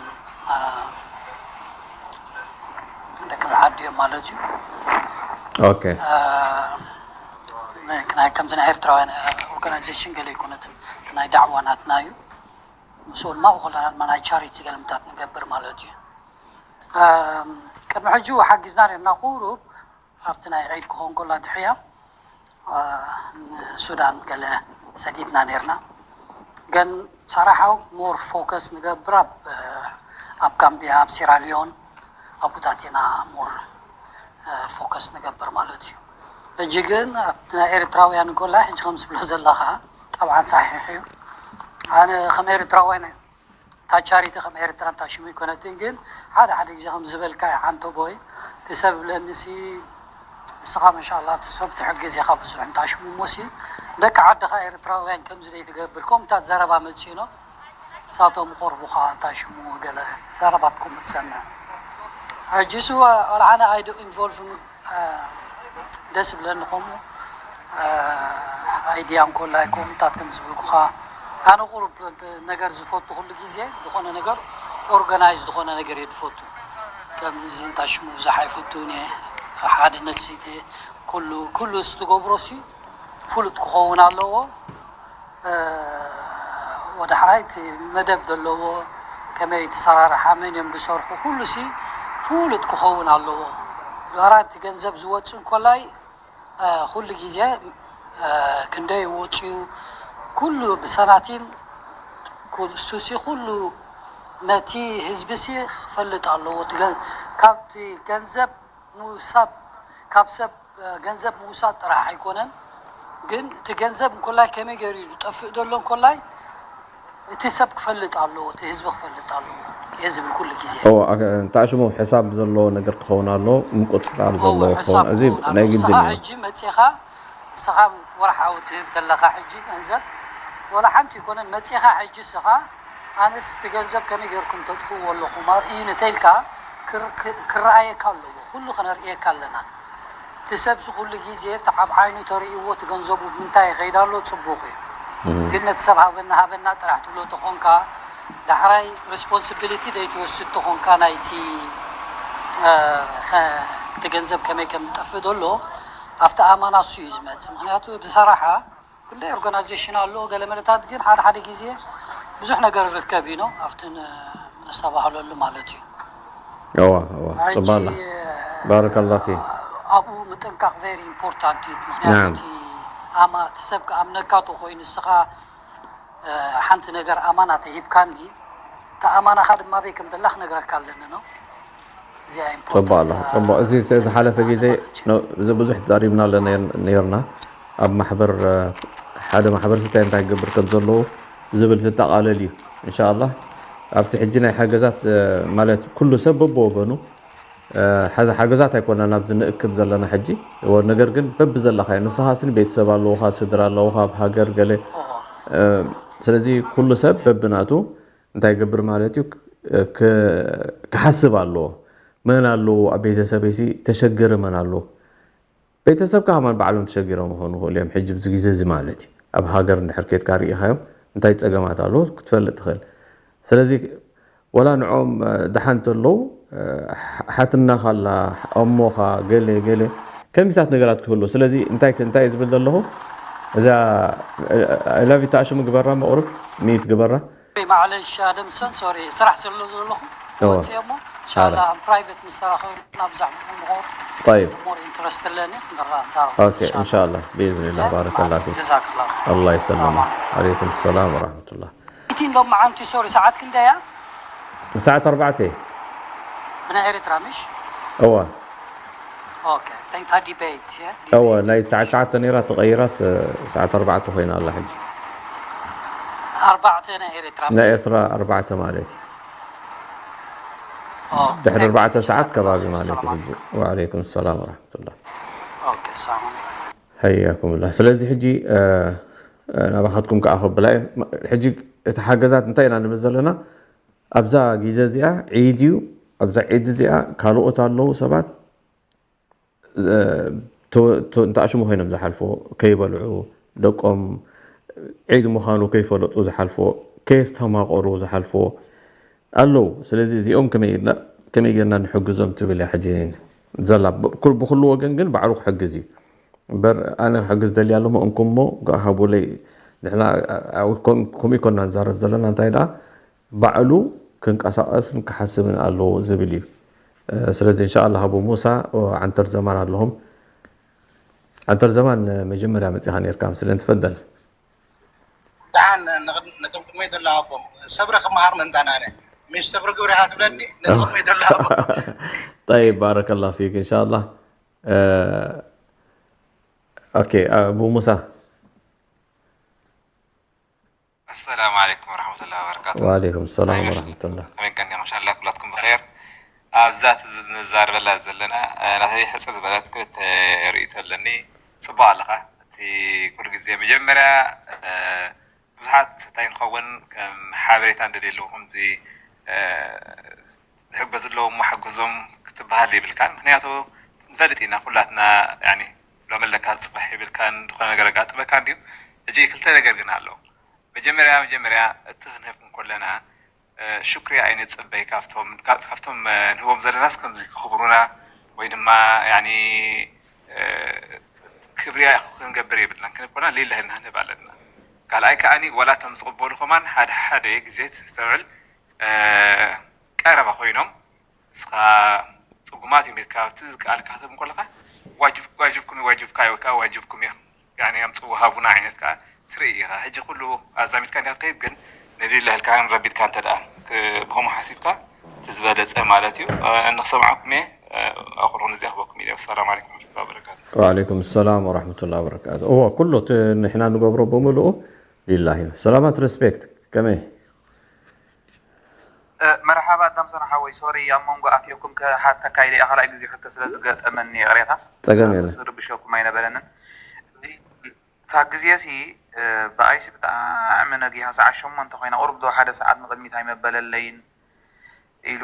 ደቂ ዝዓዲ እዮም ማለት እዩ። ኦኬ ናይ ከምዚ ናይ ኤርትራውያን ኦርጋናይዜሽን ገለ ይኮነትን ናይ ዳዕዋ ናትና እዩ። ምስኡ ድማ እኹልና ድማ ናይ ቻሪቲ ገልምታት ንገብር ማለት እዩ። ቅድሚ ሕጂ ሓጊዝና ርና ቁሩብ ኣብቲ ናይ ዒድ ክኸውን ከሎ ድሕያ ሱዳን ገለ ሰዲድና ነርና። ግን ሰራሓው ሞር ፎከስ ንገብር ኣብ ኣብ ጋምቢያ ኣብ ሲራሊዮን ኣቡታት ኢና ሞር ፎከስ ንገብር ማለት እዩ። ሕጂ ግን ኣብቲ ናይ ኤርትራውያን ጎላ ሕጂ ከም ዝብሎ ዘለኻ ጠብዓን ሳሒሕ እዩ። ኣነ ከም ኤርትራውያን እታ ቻሪቲ ከም ኤርትራ እንታ ሽሙ ኣይኮነትን፣ ግን ሓደ ሓደ ግዜ ከም ዝበልካ እዩ፣ ሓንቶ ቦይ እቲ ሰብ ይብለኒ ሲ ንስኻ መሻላ እቲ ሰብ ትሕግዝ ኢኻ ብዙሕ እንታ ሽሙ እሞ ሲ ደቂ ዓድኻ ኤርትራውያን ከምዚ ደይ ትገብር ከምታት ዘረባ መፂኖ ሳቶም ቆርቡኻ እንታ ሽሙ ገለ ዘረባትኩም ትሰምዕ። ሕጂ ሱ ኣልዓነ ኣይዶ ኢንቮልቭ ደስ ብለኒ ከምኡ ኣይድያ እንኮላይ ከምኡታት ከም ዝብልኩኻ ኣነ ቁሩብ ነገር ዝፈቱ ኩሉ ግዜ ዝኾነ ነገር ኦርጋናይዝ ዝኾነ ነገር እየ ዝፈቱ። ከምዚ እንታይ ሽሙ ብዙሕ ኣይፈቱን እየ። ሓድነት ሲ ኩሉ ኩሉ ሲ ትገብሮ ሲ ፍሉጥ ክኸውን ኣለዎ። ወደ ሓራይ እቲ መደብ ዘለዎ ከመይ ትሰራርሓ መን እዮም ዝሰርሑ ኩሉ ሲ ፍሉጥ ክኸውን ኣለዎ። ዶላር እቲ ገንዘብ ዝወፅእ እንኮላይ ኩሉ ግዜ ክንደይ ወፅኡ ኩሉ ብሰናቲም ኩሱሲ ኩሉ ነቲ ህዝብሲ ክፈልጥ ኣለዎ። ካብቲ ገንዘብ ምውሳድ ካብ ሰብ ገንዘብ ምውሳድ ጥራሕ ኣይኮነን፣ ግን እቲ ገንዘብ እንኮላይ ከመይ ገይሩ እዩ ዝጠፍእ ዘሎ እንኮላይ እቲ ሰብ ክፈልጥ ኣለዎ፣ እቲ ህዝቢ ክፈልጥ ኣለዎ እየ ዝብል ኩሉ ግዜ። እንተኣሽሙ ሕሳብ ዘለዎ ነገር ክኸውን ኣለዎ፣ ምቁፅፃር ዘለዎ ክኸውን፣ እዚ ናይ ግድን እዩ። ሕጂ መፂኻ ንስኻ ወርሓዊ ትህብ ዘለኻ ሕጂ ገንዘብ ወላ ሓንቲ ይኮነን፣ መፂኻ ሕጂ ንስኻ ኣነስ እቲ ገንዘብ ከመይ ገይርኩም ተጥፍእዎ ኣለኹም ኣርእዩኒ ተኢልካ ክረኣየካ ኣለዎ። ኩሉ ከነርእየካ ኣለና። እቲ ሰብሲ ኩሉ ግዜ እቲ ኣብ ዓይኑ ተርእይዎ እቲ ገንዘቡ ብምንታይ ይኸይድ ኣሎ ፅቡቕ እዩ። ግን ነቲ ሰብ ሃበና ሃበና ጥራሕ ትብሎ ተኾንካ ዳሕራይ ሪስፖንሲቢሊቲ ዘይትወስድ ተኾንካ ናይቲ እቲ ገንዘብ ከመይ ከም ዝጠፍእ ዘሎ ኣብቲ ኣማና እሱ እዩ ዝመፅእ። ምክንያቱ ብሰራሓ ክንደይ ኦርጋናይዜሽን ኣሎ ገለ መለታት ግን ሓደ ሓደ ግዜ ብዙሕ ነገር ርከብ እዩ ነው ኣብቲ ነስተባህለሉ ማለት እዩ። እዋ እዋ ፅባላ ባረከላ ፊ ኣብኡ ምጥንቃቕ ቨሪ ኢምፖርታንት እዩ። ምክንያቱ እቲ ኣማ እቲ ሰብ ክኣምነካ ተኮይኑ ንስኻ ሓንቲ ነገር ኣማና ተሂብካኒ እቲ ኣማናኻ ድማ በይ ከም ዘላ ክነግረካ ኣለኒ ነው። እዚኣ ፅቡቅ ኣሎ ኢምፖርታንት ፅቡቅ እዚ ዝሓለፈ ግዜ ብዙሕ ተዛሪብና ኣለና ነርና ኣብ ማሕበር ሓደ ማሕበር እንታይ እንታይ ክገብር ከም ዘለዎ ዝብል ዝጠቃለል እዩ። እንሻላ ኣብቲ ሕጂ ናይ ሓገዛት ማለት ኩሉ ሰብ በብወገኑ ሓዛ ሓገዛት ኣይኮና ናብዚ ንእክብ ዘለና ሕጂ ነገር ግን በቢ ዘለኻዮ ንስኻስን ቤተሰብ ኣለውካ ስድራ ኣለውካ ኣብ ሃገር ገለ ስለዚ ኩሉ ሰብ በብናቱ እንታይ ይገብር ማለት እዩ ክሓስብ ኣለዎ። መን ኣለዉ ኣብ ቤተሰበይሲ ተሸገረ መን ኣለዉ? ቤተሰብካ ከማን ባዕሎም ተሸጊሮም ይኾኑ ይኽእሉ እዮም። ሕጂ ብዚ ግዜ እዚ ማለት እዩ ኣብ ሃገር እንድሕር ኬድካ ርኢኻዮም እንታይ ፀገማት ኣለዎ ክትፈልጥ ትኽእል። ስለዚ ወላ ንዖም ደሓን ተለዉ ሓትናኻ ኣላ ኣሞኻ ገለ ገለ ከሚሳት ነገራት ክህሉ ስለዚ እንታይ እንታይ ዝብል ዘለኹ እዛ ላቪታ ሽሙ ግበራ መቕሩብ ሚት ግበራ ማዕለሽ ኣደምሰን ሶሪ ስራሕ ዘሎ ዘለኹ ወፅየ እሞ እንሻላ ኣብ ፕራይቬት ምስ ተራኸብና ብዛዕባ ምኾር طيب ሞር ኢንትረስት ኣለኒ ክንራኸብ ኦኬ እንሻላ ብኢዝኒላ ባረከላ ፊክ ጀዛክላ الله يسلمك عليكم السلام ورحمة الله ኢቲን ሎመዓንቲ ሶሪ ሰዓት ክንደያ ሰዓት ኣርባዕተ ብናይ ኤርትራ ምሽ እዋ ኦኬ ተንታ ዲቤት እወ ናይ ሰዓት ሸዓተ ነይራ ተቐይራስ ሰዓት ኣርባዕተ ኮይና ኣላ ሕጂ ኣርባዕተ ናይ ኤርትራ ናይ ኤርትራ ኣርባዕተ ማለት እዩ ድሕሪ ኣርባዕተ ሰዓት ከባቢ ማለት እዩ ሕጂ ወዓለይኩም ሰላም ወረሕመቱላ ሰላም ሓያኩም ላ ስለዚ ሕጂ ናባኻትኩም ከዓ ከብላ ሕጂ እቲ ሓገዛት እንታይ ኢና ንብል ዘለና ኣብዛ ግዜ እዚኣ ዒድ እዩ ኣብዛ ዒድ እዚኣ ካልኦት ኣለዉ ሰባት እንተኣሽሙ ኮይኖም ዝሓልፎ ከይበልዑ ደቆም ዒድ ምዃኑ ከይፈለጡ ዝሓልፎ ከየስተማቐሩ ዝሓልፎ ኣለዉ ስለዚ እዚኦም ከመይ ጌርና ንሕግዞም ትብል እያ ሕጂ ዘላ ብኩሉ ወገን ግን ባዕሉ ክሕግዝ እዩ እምበር ኣነ ክሕግዝ ደልያ ኣለኹ እንኩሞ ሃቡለይ ንሕና ከምኡ ይኮና ንዛረብ ዘለና እንታይ ደኣ ባዕሉ ክንቀሳቀስን ክሓስብን ኣለዎ ዝብል እዩ ስለዚ እንሻ ኣላ ሃቡ ሙሳ ዓንተር ዘማን ኣለኹም ዓንተር ዘማን መጀመርያ መፂኻ ነርካ ምስለን ትፈደል ደሓን ነቶም ቅድመይ ዘለዎም ሰብሪ ክመሃር ምእንታን ኣነ ምሽ ሰብሪ ግብሪ ኢኻ ትብለኒ ነቲ ቅድመይ ዘለዎም طيب بارك الله فيك إن شاء الله ኦኬ ኣቡ ሙሳ السلام عليكم ورحمة الله وبركاته وعليكم السلام ورحمة الله ከመይ ቀኒኹም ሻላ ኩላትኩም ብኸይር ኣብዛ ንዛረበላ ዘለና ናተይ ሕፅር ዝበለት ክልተ ርእይቶ ኣለኒ ፅቡቅ ኣለኻ እቲ ኩሉ ግዜ መጀመርያ ብዙሓት እንታይ ንኸውን ከም ሓበሬታ እንደልየ ኣለዉ ከምዚ ዝሕገዙ ኣለዉ እሞ ሓግዞም ክትበሃል የብልካን ምክንያቱ ንፈልጥ ኢና ኩላትና ያኒ ሎም ኣለካ ፅባሕ የብልካን ዝኾነ ነገር ኣጋጥመካ እንድዩ ሕጂ ክልተ ነገር ግን ኣሎ መጀመርያ መጀመርያ እቲ ክንህብ እንኮለና ሽኩሪ ኣይንፅበይ ካብቶም ካብቶም ንህቦም ዘለናስ ከምዚ ክኽብሩና ወይ ድማ ያኒ ክብሪ ክንገብር የብልናን ክንኮና ሌላ ህልና ክንህብ ኣለና ካልኣይ ከዓኒ ዋላ እቶም ዝቕበሉ ከማን ሓደ ሓደ ግዜ ተስተውዕል ቀረባ ኮይኖም እስኻ ጽጉማት እዮም ኢልካ ኣብቲ ዝከኣልካ ክትህብ እንከለኻ ዋጅብ-፣ ዋጅብኩም እዩ፣ ዋጅብካ እዩ፣ ወይ ከዓ ዋጅብኩም እዩ። ያኒ ኣምጽኡ ሃቡና ዓይነት ከዓ ትርኢ ኢኻ። ሕጂ ኩሉ ኣዛሚድካ እንዲያ ትኸይድ፣ ግን ንሊላህ ኢልካ ረቢጥካ እንተ ደኣ ክ-፣ ብኸምኡ ሓሲብካ እቲ ዝበለጸ ማለት እዩ። እ፣ ንኽሰምዓኩም እየ። እ፣ ኣኹርኹም እዚኣ ክበኩም ኢለ። ወሰላም ዓለይኩም ወረሕመቱላሂ ወበረካቱ። ወዓለይኩም ሰላም ወረሕመቱላሂ ወበረካቱ። እዎ፣ ኩሉ እቲ ንሕና ንገብሮ ብምልኡ ሊላሂ እዩ። ሰላማት ሬስፔክት፣ ከመይ? እ፣ መርሓባ ኣዳም ሰና ሓወይ፣ ሶሪ ኣብ መንጎ ኣትዮኩም ክሓተካ ኢለ እየ፣ ካልኣይ ግዜ ሕቶ ስለ ዝገጠመኒ ይቕሬታ። ጸገም የለን። ርብሸኩም ኣይነበረንን። እዚ፣ እታ ግዜ ሲ፣ እ፣ ብኣይሲ ብጣዕሚ ነጊሃ ሰዓት ሸሞንተ ኮይና፣ ቁሩብ ዶ ሓደ ሰዓት ንቕድሚት ኣይመበለለይን ኢሉ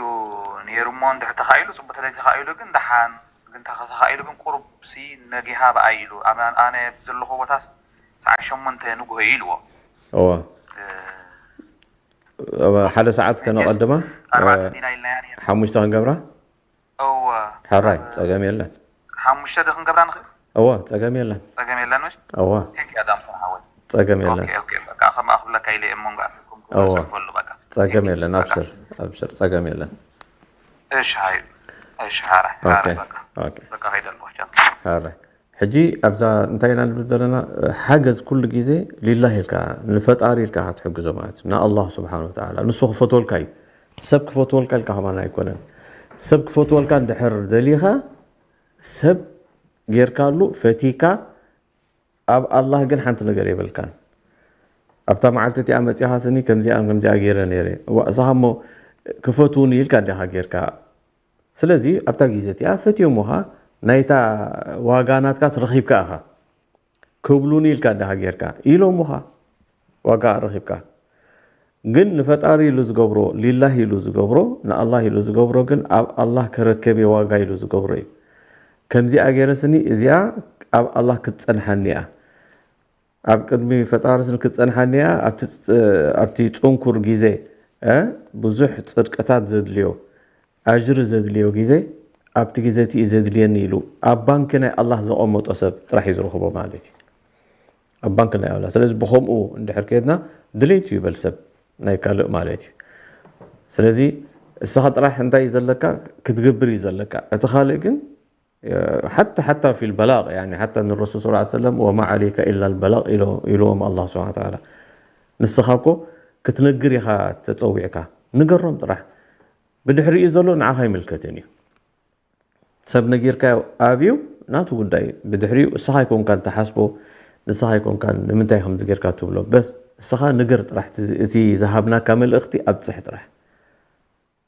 ነይሩ እሞ፣ እንድሕር ተኻኢሉ ጽቡቅ፣ ተለይ ተኻኢሉ ግን ደሓን፣ ግን ተኸ-፣ ተኻኢሉ ግን ቁሩብ ሲ ነጊሃ ብኣይ ኢሉ። ኣነ፣ ኣነ ዘለኹ ቦታስ ሰዓት ሸሞንተ ንግሆ እዩ ኢልዎ። እወ። እ፣ እወ፣ ሓደ ሰዓት ሕጅስ ከነቐድማ፣ ኣርባዕተ እ፣ ዲና ኢልናያ ነይርና። ሓሙሽተ ክንገብራ? እወ። ሕራይ፣ ኣብ ጸገም የለን። ሓሙሽተ ዶ ክንገብራ ንኽእል? እወ፣ ጸገም የለን። ጸገም የለን ምሽ? እወ። ቴንክ ዩ ኣዳም ሰን ሓወይ። ጸገም የለን። ኦኬ፣ ኦኬ፣ በቃ ከም ኣኽብለካ ኢለ እየ እሞ እንጋዕ ጸገም የለን፣ ኣብሽር፣ ኣብሽር፣ ጸገም የለን። እሺ፣ ሃይ። እሺ፣ ሓራይ፣ ኦኬ፣ ሓራይ፣ በቃ። ኦኬ። በቃ፣ ከይደ ኣለኹ፣ ቻው። ሓራይ። ሕጂ ኣብዛ እንታይ ኢና ንብል ዘለና? ሓገዝ ኩሉ ግዜ ሊላህ ኢልካ፣ ንፈጣሪ ኢልካ ክትሕግዞ ማለት እዩ። ንኣላህ ስብሓን ወተዓላ። ንሱ ክፈትወልካ እዩ። ሰብ ክፈትወልካ ኢልካ ከማን ኣይኮነን። ሰብ ክፈትወልካ እንድሕር ደሊኻ፣ ሰብ ጌርካሉ፣ ፈቲካ፣ ኣብ ኣላህ ግን ሓንቲ ነገር የብልካን። ኣብታ መዓልቲ እቲኣ መጺኻ ስኒ ከምዚኣ ከምዚኣ ገይረ ነይረ። እዋ፣ እስኻ እሞ ክፈትውኒ ኢልካ ዲኻ ጌርካ? ስለዚ ኣብታ ግዜ እቲኣ ፈትዮምኻ፣ ናይታ ዋጋ ናትካስ ረኺብካ ኢኻ። ክብሉኒ ኢልካ ዲኻ ጌርካ? ኢሎምኻ፣ ዋጋ ረኺብካ። ግን ንፈጣሪ ኢሉ ዝገብሮ፣ ሊላህ ኢሉ ዝገብሮ፣ ንኣላህ ኢሉ ዝገብሮ ግን ኣብ ኣላህ ክረከብ እየ ዋጋ ኢሉ ዝገብሮ እዩ። ከምዚኣ ገይረ ስኒ እዚኣ ኣብ ኣላህ ክትጸንሓኒ እያ። ኣብ ቅድሚ ፈጣሪ ስኒ ክትጸንሓኒ እያ። ኣብቲ ጽ-፣ ኣብቲ ጽንኩር ግዜ፣ እ፣ ብዙሕ ጽድቅታት ዘድልዮ፣ ኣጅሪ ዘድልዮ ግዜ፣ ኣብቲ ግዜ እቲ እዩ ዘድልየኒ ኢሉ ኣብ ባንኪ ናይ ኣላህ ዘቐመጦ ሰብ ጥራሕ እዩ ዝረኽቦ ማለት እዩ። ኣብ ባንክ ናይ ኣምላኽ። ስለዚ ብኸምኡ እንድሕር ከድና ድሌት እዩ ይበል ሰብ ናይ ካልእ ማለት እዩ። ስለዚ እስኻ ጥራሕ እንታይ እዩ ዘለካ? ክትገብር እዩ ዘለካ። እቲ ካልእ ግን፣ እ፣ ሓታ፣ ሓታ ፊል በላቕ፣ ያኒ ሓታ ንረሱል ሰለላሁ ዐለይሂ ወሰለም፣ "ወማ ዐለይከ ኢላ ልበላቕ" ኢሎ-፣ ኢልዎም ኣላህ ስብሓነ ወተዓላ። ንስኻ እኮ ክትነግር ኢኻ ተጸዊዕካ። ንገሮም ጥራሕ። ብድሕሪኡ ዘሎ ንዓኻ ኣይምልከትን እዩ። ሰብ ነጊርካዮ ኣብዩ ናቱ ጉዳይ እዩ። ብድሕሪኡ እስኻ ኣይኮንካን ትሓስቦ፣ ንስኻ ኣይኮንካን ንምንታይ ከምዚ ጌርካ ትብሎ። በስ እስኻ ንገር ጥራሕ፣ እቲ፣ እቲ ዝሃብናካ መልእኽቲ ኣብጽሕ ጥራሕ።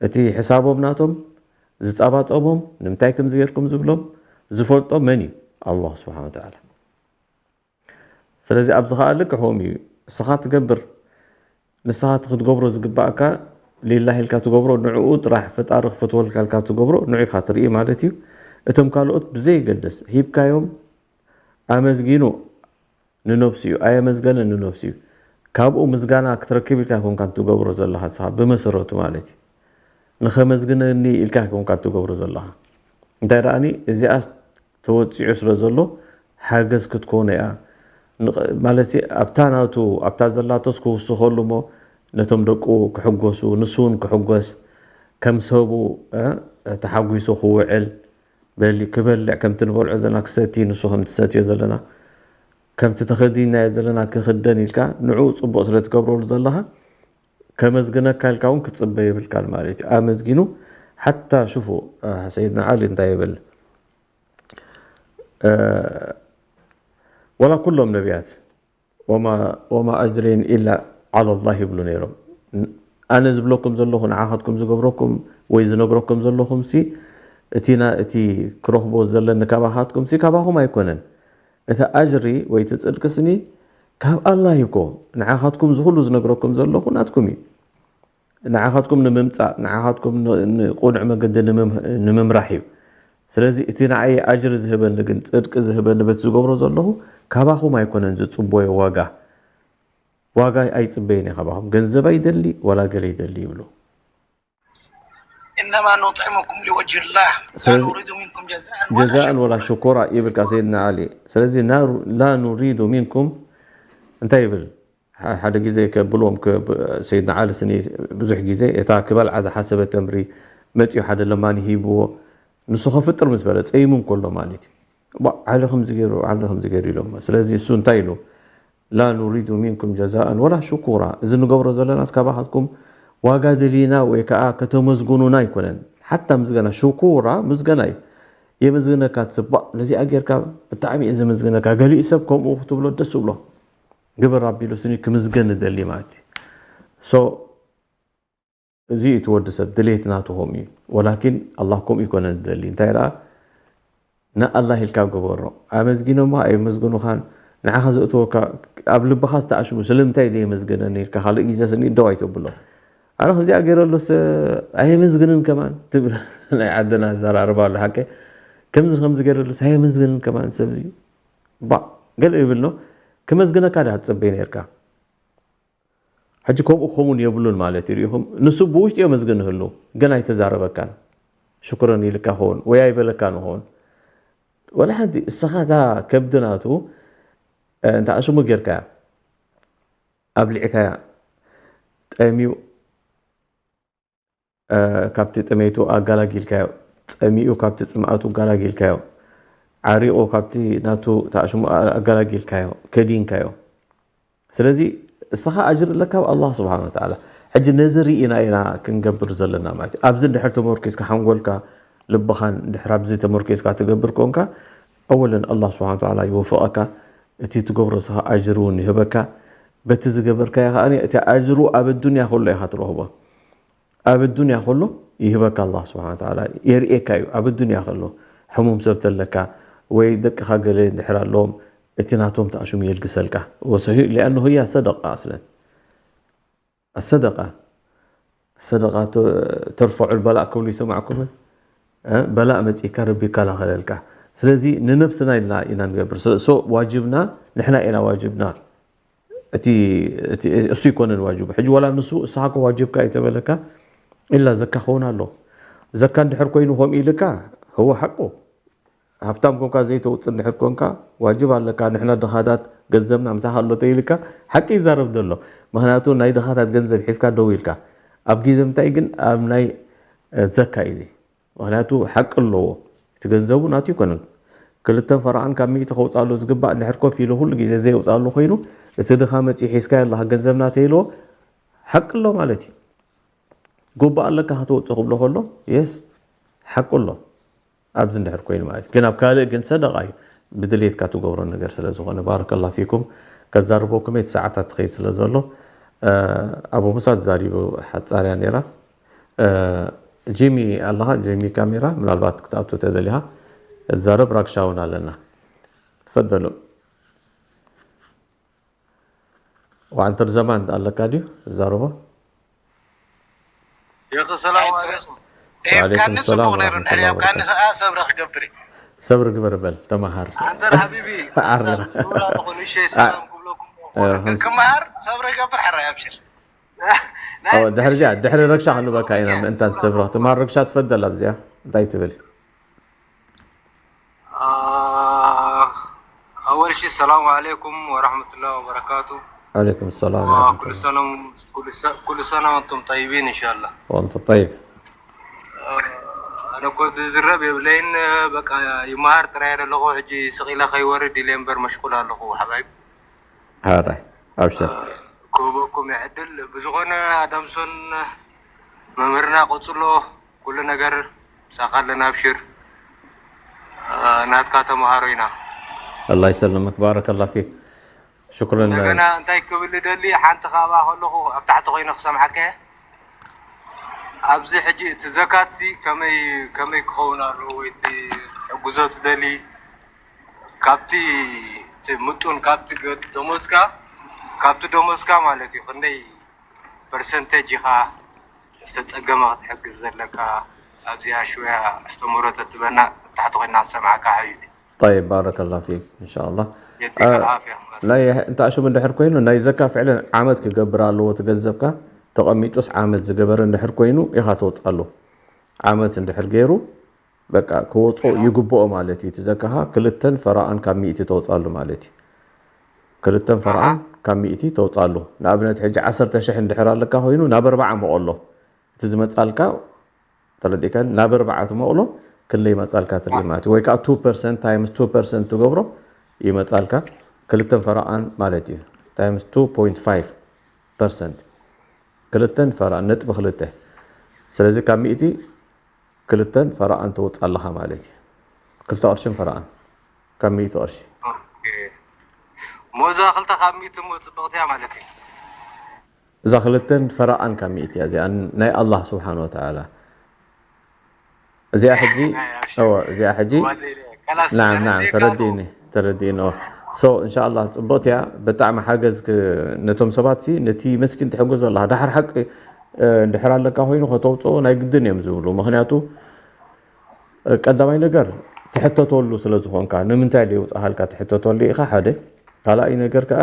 እቲ ሕሳቦም ናቶም፣ ዝጻባጸቦም፣ ንምንታይ ከምዚ ጌርኩም ዝብሎም፣ ዝፈልጦ መን እዩ? ኣላህ ስብሓነ ወተዓላ። ስለዚ ኣብዚ ኸኣ ልክዕ ከምኡ እዩ። እስኻ ትገብር፣ ንስኻ እቲ ክትገብሮ ዝግባእካ ሊላህ ኢልካ ትገብሮ፣ ንዕኡ ጥራሕ ፈጣሪ ክፈትወልካ ኢልካ ትገብሮ፣ ንዑ ኢኻ ትርኢ ማለት እዩ። እቶም ካልኦት ብዘየገድስ ሂብካዮም፣ ኣመስጊኑ ንነብሱ እዩ፣ ኣየመስገነን ንነብሱ እዩ። ካብኡ ምስጋና ክትረክብ ኢልካ ኣይኮንካን ትገብሮ ዘለኻ ንስኻ ብመሰረቱ ማለት እዩ። ንኸመስግነኒ ኢልካ ኣይኮንካን ትገብሮ ዘለኻ። እንታይ ደኣኒ እዚኣስ ተወጺዑ ስለ ዘሎ ሓገዝ ክትኮኖ እያ። ንቕ-፣ ማለትሲ ኣብታ ናቱ፣ ኣብታ ዘላቶስ ክውስኸሉ እሞ ነቶም ደቁ ክሕጎሱ፣ ንሱ እውን ክሕጎስ፣ ከም ሰቡ፣ እ፣ ተሓጒሱ ክውዕል፣ በሊ-፣ ክበልዕ ከምቲ ንበልዖ ዘለና ክሰቲ፣ ንሱ ከምቲ ሰትዮ ዘለና፣ ከምቲ ተኸዲናዮ ዘለና ክኽደን ኢልካ ንዕኡ ጽቡቕ ስለ ትገብረሉ ዘለኻ፣ ከመስግነካ ኢልካ እውን ክትጽበ የብልካን ማለት እዩ። ኣመስጊኑ ሓታ ሽፉ፣ እ፣ ሰይድና ዓሊ እንታይ ይብል? እ፣ ወላ ኩሎም ነቢያት፣ "ወማ፣ ወማ ኣጅሪን ኢላ ዓላ ላህ" ይብሉ ነይሮም። ን-፣ ኣነ ዝብለኩም ዘለኹ፣ ንዓኻትኩም ዝገብረኩም ወይ ዝነግረኩም ዘለኹም ሲ፣ እቲ ና-፣ እቲ ክረኽቦ ዘለኒ ካባኻትኩም ሲ፣ ካባኹም ኣይኮነን። እቲ ኣጅሪ ወይ እቲ ጽድቂ ስኒ ካብ ኣላህ እዩ እኮ። ንዓኻትኩም ዝኹሉ ዝነግረኩም ዘለኹ ናትኩም እዩ። ንዓኻትኩም ንምምጻእ፣ ንዓኻትኩም ን-፣ ንቕኑዕ መገዲ ንምም-፣ ንምምራሕ እዩ። ስለዚ እቲ ንዓይ ኣጅሪ ዝህበኒ ግን፣ ጽድቂ ዝህበኒ በቲ ዝገብሮ ዘለኹ፣ ካባኹም ኣይኮነን ዝጽበዮ ዋጋ። ዋጋ ኣይጽበይን እየ ካባኹም። ገንዘብ ኣይደሊ፣ ዋላ ገለ ይደሊ ይብሉ። إنما نطعمكم لوجه الله لا ስለዚ نريد منكم جزاء ولا ጀዛእን ወላ شكورا. ሽኮራ ይብልካ ሰይድና ዓሊ። ስለዚ ና-፣ ላ ኑሪዱ ሚንኩም እንታይ ይብል? ሐ-፣ ሓደ ግዜ ከብልዎም ከ-፣ ብ-፣ ሰይድና ዓሊ ስኒ ብዙሕ ግዜ እታ ክበልዓ ዝሓሰበ ተምሪ መጺኡ ሓደ ለማኒ ሂብዎ። ንሱ ከፍጥር ምስ በለ ጸይሙ እንከሎ ማለት እዩ። ባ ዓሊ ከምዚ ገይሩ፣ ዓሊ ከምዚ ገይሩ ኢሎሞ። ስለዚ እሱ እንታይ ኢሉ? ላ ኑሪዱ ሚንኩም ጀዛኣን ወላ ሽኩራ። እዚ ንገብሮ ዘለናስ ካባኻትኩም ዋጋ ደሊና ወይ ከዓ ከተመስግኑና ኣይኮነን። ሓታ ምስገና ሽኩራ ምስገና እዩ። የመስግነካ ትስባእ ነዚኣ ጌርካ ብጣዕሚ እየ ዘመስግነካ። ገሊኡ ሰብ ከምኡ ክትብሎ ደስ ይብሎ። ግብር ኣቢሉ ስኒ ክምስገን ንደሊ ማለት እዩ። So እዚ እቲ ወዲ ሰብ ድሌት ናትኹም እዩ። ወላኪን ኣላህ ከምኡ ይኮነ ዝደሊ። እንታይ ደኣ ንኣላህ ኢልካ ግበሮ። ኣመስጊኖማ ኣየመስግኑኻን ንዓኻ ዘእትወካ ኣብ ልብኻ ዝተኣሽሙ ስለምንታይ ዘየመስገነኒ ኢልካ ካልእ ግዜ ስኒ ደው ኣይተብሎ። ኣነ ከምዚኣ ገይረሉስ ኣየመስግንን ከማን ትብል ናይ ዓድና ኣዘራርባ ኣሎ ሓቂ። ከምዚ ከምዚ ገይረሉስ ኣየመስግንን ከማን ሰብዚ ባ ገለ ይብል ኖ ክመዝግነካ ድኣ ትጽበይ ነርካ። ሕጂ ከምኡ ክኸውን የብሉን ማለት እዩ። ርኢኹም ንሱ ብውሽጢ የመስግን ህሉ ግን ኣይተዛረበካን። ሽኩረን ኢልካ ኸውን ወይ ኣይበለካን ኸውን። ወላ ሓንቲ እስኻ እታ ከብዲ ናቱ እንተ ኣሽሙ ጌርካያ ኣብሊዕካያ ጠሚዩ ካብቲ ጥሜቱ ኣጋላጊልካዮ፣ ጸሚኡ ካብቲ ጽምኣቱ ኣጋላጊልካዮ፣ ዓሪቑ ካብቲ ናቱ ተኣሽሙ ኣጋላጊልካዮ፣ ከዲንካዮ። ስለዚ እስኻ ኣጅሪ ኣለካ ኣብ ኣላህ ስብሓን ወተዓላ። ሕጂ ነዚ ርኢና ኢና ክንገብር ዘለና ማለት እዩ። ኣብዚ እንድሕር ተመርኪዝካ ሓንጎልካ ልብኻን እንድሕር ኣብዚ ተመርኪዝካ ትገብር ኮንካ ኣወለን ኣላህ ስብሓን ወተዓላ ይወፍቐካ። እቲ ትገብሮ እስኻ ኣጅሪ እውን ይህበካ። በቲ ዝገበርካዮ ከኣ እቲ ኣጅሩ ኣብ ኣዱንያ ከሎ ኢኻ ትረኽቦ። ኣብ ኣዱንያ ከሎ ይህበካ ኣላህ ስብሓን ወተዓላ የርእየካ እዩ። ኣብ ኣዱንያ ከሎ ሕሙም ሰብ ተለካ ወይ ደቅኻ ገለ እንድሕር ኣለዎም እቲ ናቶም ተኣሽሙ የልግሰልካ። ወሰሂ ሊኣነሁ ህያ ሰደቃ ኣስለን ኣሰደቃ ሰደቃ ተርፈዑ በላእ ክብሉ ይሰማዕኩምን በላእ መፂካ ረቢ ይከላኸለልካ። ስለዚ ንነብስና ኢልና ኢና ንገብር። ሶ ዋጅብና ንሕና ኢና ዋጅብና። እቲ እሱ ይኮነን ዋጅቡ። ሕጂ ዋላ ንሱ እስኻ ኮ ዋጅብካ እዩ ተበለካ ኢላ ዘካ ክኸውን ኣሎ። ዘካ እንድሕር ኮይኑ ከምኡ ኢልካ ህወ ሓቁ ሃብታም ኮንካ ዘይተውፅእ እንድሕር ኮንካ ዋጅብ ኣለካ። ንሕና ድኻታት ገንዘብና ምሳኻ ኣሎ ተይልካ ሓቂ ይዛረብ ዘሎ። ምክንያቱ ናይ ድኻታት ገንዘብ ሒዝካ ደው ኢልካ ኣብ ግዜ ምንታይ ግን ኣብ ናይ ዘካ እዩ። ምክንያቱ ሓቂ ኣለዎ። እቲ ገንዘቡ ናቱ ይኮነን። ክልተን ፈረቓን ካብ ሚእቲ ከውፅኣሉ ዝግባእ እንድሕር ኮፍ ኢሉ ኩሉ ግዜ ዘየውፅኣሉ ኮይኑ እቲ ድኻ መፂኡ ሒዝካዮ ኣለኻ ገንዘብ ናተይ ኢልዎ ሓቂ ኣሎ ማለት እዩ። ጉባእ ኣለካ ከተውፅእ ክብሎ ከሎ የስ ሓቂ ኣሎ። ኣብዚ እንድሕር ኮይኑ ማለት ግን ኣብ ካልእ ግን ሰደቃ እዩ። ብድሌትካ ትገብሮ ነገር ስለ ዝኾነ ባረከላ ፊኩም። ከዛርበኩም እቲ ሰዓታት ትኸይድ ስለ ዘሎ ኣቡ ሙሳ ተዛሪቡ ሓፃርያ ነይራ። ጂሚ ኣለኻ ጂሚ ካሜራ ምናልባት ክትኣቱ ተደሊኻ ዛረብ ራክሻውን ኣለና ትፈደሉ። ወዓንተር ዘማን ኣለካ ድዩ ትዛረቦ? የኺ ሰላም ኣለይኩም። ወዓለይኩም ሰላም ወራሕመቱላሂ ወበረካቱ። ሰብሪ ክገብር እዩ። ሰብሪ ግበር በል ተማሃር። ኣንተር ሓቢቢ ዓርና። ዙራ ተኾኑ እሸ ሰላም ክብለኩም። ክመሃር ሰብሪ ክገብር ሕራይ ኣብሽር። ድሕሪ እዚኣ ድሕሪ ረግሻ ክንበካ ኢና ምእንታን ሰብሪ ክትመሃር ረግሻ ትፈደል ኣብዚኣ እንታይ ትብል? ኣወል ሺ ሰላም ዓለይኩም ወራህመቱላሂ ወበረካቱ። ዓለይኩም ሰላም ወራህመቱላሂ። ኩሉ ሰነ ወንቱም ጠይቢን እንሻላ። ወንቱ ጠይብ። ኣነ እኮ ዝዝረብ የብለይን በቃ ይመሃር ጥራይ ኣለኹ። ሕጂ ስቕ ኢለ ከይወርድ ኢለ እምበር መሽኩል ኣለኹ ሓባይብ። ሓራይ ኣብሽር። ክህበኩም ይዕድል ብዝኾነ ኣዳምሶን መምህርና ቀጽሎ ኩሉ ነገር ምሳኻ ኣለና ኣብሽር ናትካ ተምሃሮ ኢና። ኣላህ ይሰልምክ ባረከላ ፊክ። ሽኩረን። እንደገና እንታይ ክብል ደሊ ሓንቲ ካብኣ ከለኹ ኣብ ታሕቲ ኮይነ ክሰምዓካ እየ። ኣብዚ ሕጂ እቲ ዘካት ሲ ከመይ ከመይ ክኸውን ኣለዎ ወይ እቲ ሕጉዞ ትደሊ ካብቲ እቲ ምጡን ካብቲ ገ- ደሞዝካ ካብቲ ደሞዝካ ማለት እዩ ክንደይ ፐርሰንቴጅ ኢኻ ዝተጸገመ ክትሕግዝ ዘለካ ኣብዚኣ ሽወያ ኣስተምህሮ ተትበና ኣብ ታሕቲ ኮይና ንሰምዓካ ሓቢቢ። طيب بارك الله فيك إن شاء الله يديك العافية ናይ እንተ ኣሽሙ እንድሕር ኮይኑ ናይ ዘካ ፍዕለን ዓመት ክገብር ኣለዎ እቲ ገንዘብካ ተቐሚጡስ ዓመት ዝገበረ እንድሕር ኮይኑ ኢኻ ተውፅኣሉ ዓመት እንድሕር ገይሩ በቃ ክወፅኦ ይግብኦ ማለት እዩ። እቲ ዘካኻ ክልተን ፈረቓን ካብ ሚእቲ ተውፅኣሉ ማለት እዩ። ክልተን ፈረቓን ካብ ሚእቲ ተውፅኣሉ። ንኣብነት ሕጂ ዓሰርተ ሽሕ እንድሕር ኣለካ ኮይኑ ናብ ኣርባዓ መቐሎ እቲ ዝመፃልካ ተረዲእካኒ ናብ ኣርባዓ ትመቕሎ ክንደይ ይመጻልካ ትርኢ ማለት እዩ። ወይ ከዓ two percent times two percent ትገብሮ ይመጻልካ ክልተን ፈረቓን ማለት እዩ። Times two point five percent ክልተን ፈረቓን ነጥቢ ክልተ። ስለዚ ካብ ሚእቲ ክልተን ፈረቓን ተውፅእ ኣለኻ ማለት እዩ። ክልተ ቅርሽን ፈረቓን ካብ ሚእቲ ቅርሺ። ሞዛ ክልተ ካብ ሚእቲ ሞ ፅብቕቲ እያ ማለት እዩ። እዛ ክልተን ፈረቓን ካብ ሚእቲ እያ እዚኣ ናይ ኣላህ ስብሓን ወተዓላ። እዚኣ ሕጂ እዚኣ ሕጂ ናም ናም ተረዲእኒ ተረዲእኒ። ሶ እንሻ ኣላህ ፅብቕቲ እያ። ብጣዕሚ ሓገዝ ነቶም ሰባት ሲ ነቲ መስኪን ትሕግዞ ኣለኻ። ዳሕር ሓቂ እንድሕር ኣለካ ኮይኑ ከተውፅኦ ናይ ግድን እዮም ዝብሉ። ምክንያቱ ቀዳማይ ነገር ትሕተተሉ ስለ ዝኾንካ ንምንታይ ደይውፃሃልካ ትሕተተሉ ኢኻ። ሓደ ካልኣይ ነገር ከዓ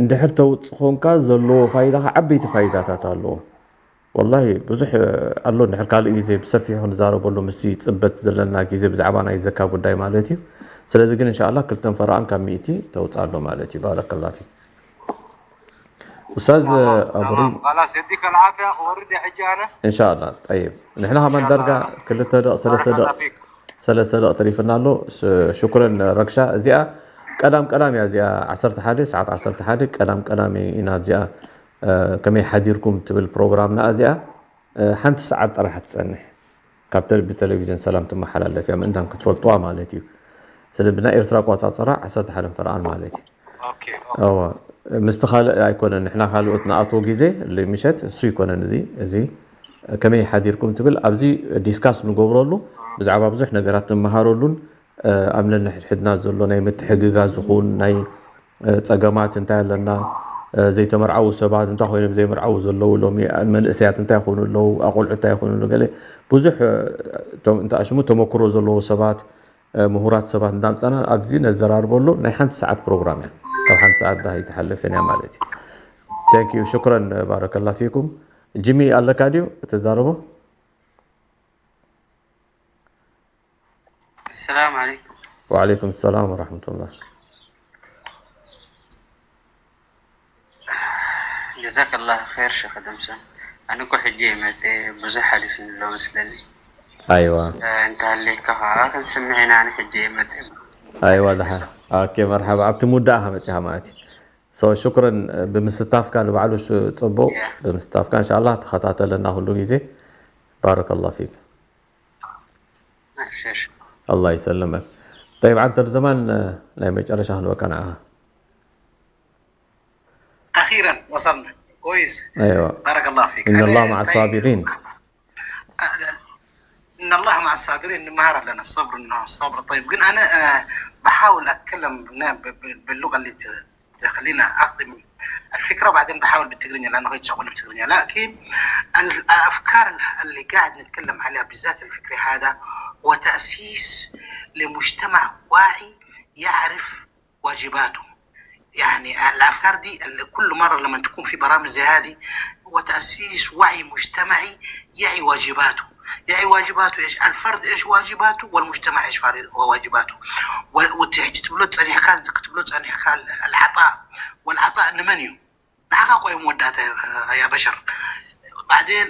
እንድሕር ተውፅእ ኮንካ ዘለዎ ፋይዳ ከዓ ዓበይቲ ፋይዳታት ኣለዎ። ወላሂ ብዙሕ ኣሎ። እንድሕር ካልእ ግዜ ብሰፊሑ ክንዛረበሉ ምስ ፅበት ዘለና ግዜ ብዛዕባ ናይ ዘካ ጉዳይ ማለት እዩ። ስለዚ ግን እንሻላ ክልተን ፈረቓን ካብ ሚእቲ ተውፅእ ኣሎ ማለት እዩ። ባረከላ ፊክ ኡስታዝ ኣቡሪ። خلاص يديك العافية ክወርድ እየ ሕጂ ኣነ እንሻላ ጠይብ ንሕና ከማን ዳርጋ ክልተ ደቕ ሰለስተ ደቕ ሰለስተ ደቕ ተሪፍና ኣሎ። ሽኩረን ረግሻ እዚኣ ቀዳም ቀዳም እያ እዚኣ ዓሰርተ ሓደ ሰዓት ዓሰርተ ሓደ ቀዳም ቀዳም ኢና እዚኣ ከመይ ሓዲርኩም ትብል ፕሮግራምና እዚኣ ሓንቲ ሰዓት ጥራሕ ትፀንሕ ካብ ብቴሌቪዥን ሰላም ትመሓላለፍ እያ ምእንታን ክትፈልጥዋ ማለት እዩ። ስለ ብናይ ኤርትራ ኣቋፃፅራ ዓሰርተ ሓደ ፈርቓን ማለት እዩ። እወ ምስቲ ካልእ ኣይኮነን ንሕና ካልኦት ንኣትዎ ግዜ ምሸት እሱ ይኮነን እዚ እዚ ከመይ ሓዲርኩም ትብል ኣብዚ ዲስካስ ንገብረሉ ብዛዕባ ብዙሕ ነገራት ንመሃረሉን ኣብ ነንሕድሕድና ዘሎ ናይ ምትሕግጋዝ ይኹን ናይ ፀገማት እንታይ ኣለና ዘይተመርዓዉ ሰባት እንታይ ኮይኖም ዘይምርዓዉ ዘለዉ ሎሚ መንእሰያት እንታይ ይኾኑ ኣለዉ ኣቆልዑ እንታይ ይኾኑ ገለ ብዙሕ እንተኣሽሙ ተመክሮ ዘለዎ ሰባት ምሁራት ሰባት እንዳምፃና ኣብዚ ነዘራርበሉ ናይ ሓንቲ ሰዓት ፕሮግራም እያ። ካብ ሓንቲ ሰዓት ዳ ይትሓልፍን እያ ማለት እዩ። Thank you ሽኩረን ባረከላ ፊኩም። ጂሚ ኣለካ ድዩ እትዛረቦ? السلام عليكم وعليكم السلام ورحمة الله. جزاك الله خير شيخ دمسم. أنا كو حجي مزي بزح حديث من الله مسلني ኣይዋ እንተ ሃለይካ ከዓ ክንስምዕ ኢና ንሕጂ መፅእ ኣይዋ ደሓን ኦኬ መርሓባ ኣብቲ ሙዳእኻ መፂኻ ማለት እዩ ሶ ሽኩረን ብምስታፍካ ንባዕሉ ሽ- ፅቡቅ ብምስታፍካ እንሻላ ተኸታተለና ኩሉ ግዜ ባረከላ ፊክ ኣሽሽ الله يسلمك طيب عنتر زمان ናይ መጨረሻ ክንበካ ንዓኻ أخيرا وصلنا كويس ايوه بارك الله فيك ان أنا- الله مع طيب، الصابرين إن الله مع الصابرين نمهار لنا الصبر إنه الصبر طيب قلنا أنا آه، بحاول أتكلم بنا- ب- ب- باللغة اللي ت- تخلينا أخدم الفكرة بعدين بحاول بالتقرينية لأنه غير تشغلني بالتقرينية لكن ال- الأفكار اللي قاعد نتكلم عليها بالذات الفكرة هذا هو تأسيس لمجتمع واعي يعرف واجباته يعني الافكار دي اللي كل مره لما تكون في برامج زي هذه هو تاسيس وعي مجتمعي يعي واجباته يعي واجباته ايش الفرد ايش واجباته والمجتمع ايش فار- هو واجباته وال- وتحج تبلو تصنيح كان تبلو تصنيح كان العطاء والعطاء لمن يوم نعاقا قوي موداته يا بشر بعدين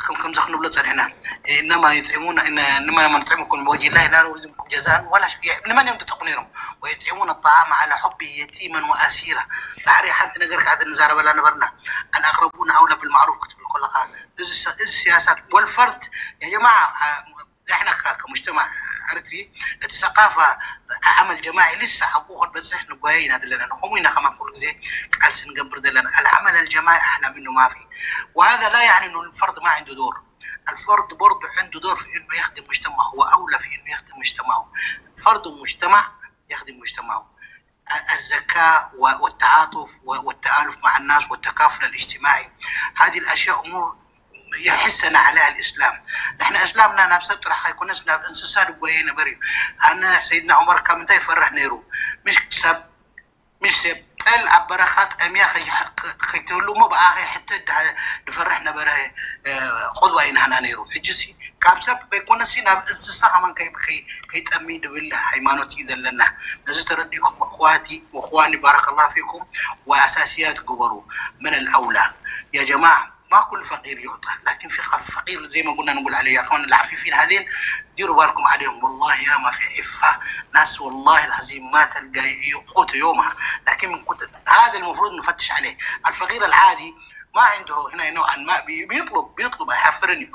كم كم زخنوا بلو تصنيحنا انما يطعمون إن انما نطعمكم لوجه الله لا نريد منكم جزاء ولا شيء لمن يوم تتقون لهم ويطعمون الطعام على حبه يتيما واسيرا دحري حنت نقر قاعد نزارب لا نبرنا الاقربون اولى بالمعروف كتب الكل قال እዚ ሲያሳት ወልፈርድ የጀማ احنا كمجتمع ارتري الثقافه كعمل جماعي لسه حقوق بزح نبغي نادلنا نقوم هنا كمان كل زي قال سنقبر دلنا العمل الجماعي احلى منه ما في وهذا لا يعني انه الفرد ما عنده دور الفرد برضه عنده دور في انه يخدم مجتمعه هو اولى في انه يخدم مجتمعه فرد مجتمع يخدم مجتمعه الذكاء والتعاطف والتآلف مع الناس والتكافل الاجتماعي هذه الأشياء أمور يحثنا عليها الإسلام نحن إسلامنا نفسه راح يكون نسنا انسسا دبوي نبري أنا سيدنا عمر كم ده يفرح نيرو مش سب مش سب قال أبرخات أميا خي خيتولو ما بقى حتى ده نفرح نبره قدوة إن هنا نيرو حجسي ካብ ሰብ ከይኮነሲ ናብ እንስሳ ከማን ከይጠሚ ድብል ሃይማኖት እዩ ዘለና ነዚ ተረዲእኩም እኽዋቲ ወኽዋኒ ባረከላ ፊኩም ወኣሳስያት ግበሩ من الأولى يا جماعة ما كل فقير يعطى، لكن في فقير زي ما قلنا نقول عليه: يا اخوان، العفيفين هذين ديروا بالكم عليهم، والله يا ما في عفة، ناس والله العظيم ما تلقى قوت يومها. لكن من كنت هذا المفروض نفتش عليه. الفقير العادي ما عنده هنا نوعا ما بي- بيطلب بيطلب هيحفرني.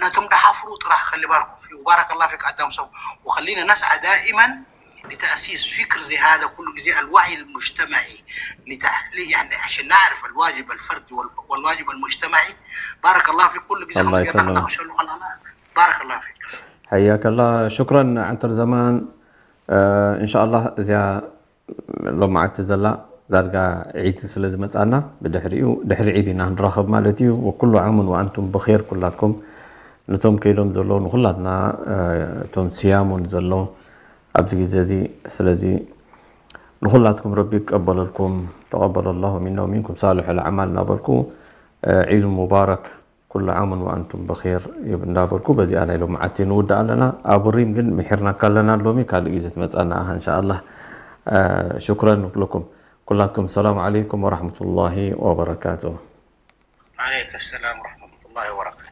نتم ده حفروا تراه، خلي بالكم فيه. وبارك الله فيك ادم صوب. وخلينا نسعى دائما لتأسيس فكر زي هذا كل ጊዜ، الوعي المجتمعي لتحليل، يعني عشان نعرف الواجب الفردي والواجب المجتمعي. بارك الله فيك. كل ጊዜ الله يسلمك. بارك الله فيك. حياك الله. شكرا عنتر زمان. إن شاء الله እዚኣ ሎም መዓልቲ ዘላ ዳርጋ ዒድ ስለ ዝመጻና ብድሕሪኡ ድሕሪ ዒድ ኢና ንራኸብ ማለት እዩ። وكل عام وأنتم بخير ኩላትኩም። ነቶም ከይዶም ዘለዉ ንኹላትና እቶም ስያሙን ዘለዉ ኣብዚ ግዜ እዚ ስለዚ ንኹላትኩም ረቢ ይቀበለልኩም። تقبل الله منا ومنكم صالح الأعمال እናበልኩ ዒድ ሙባረክ ኩሉ ዓምን ወኣንቱም ብኼር እንዳበልኩ በዚኣ ናይ ሎሚ ዓቲ ንውድእ ኣለና። ኣቡ ሪም ግን ምሒርናካ ኣለና ሎሚ ካልእ ግዜ ትመጻና ኣኻ እንሻኣላህ። ሽኩረን ንብለኩም ኩላትኩም። ሰላም ዓለይኩም ወራሕመቱላሂ ወበረካቱ። ዓለይከ ሰላም ወራሕመቱላሂ ወበረካቱ።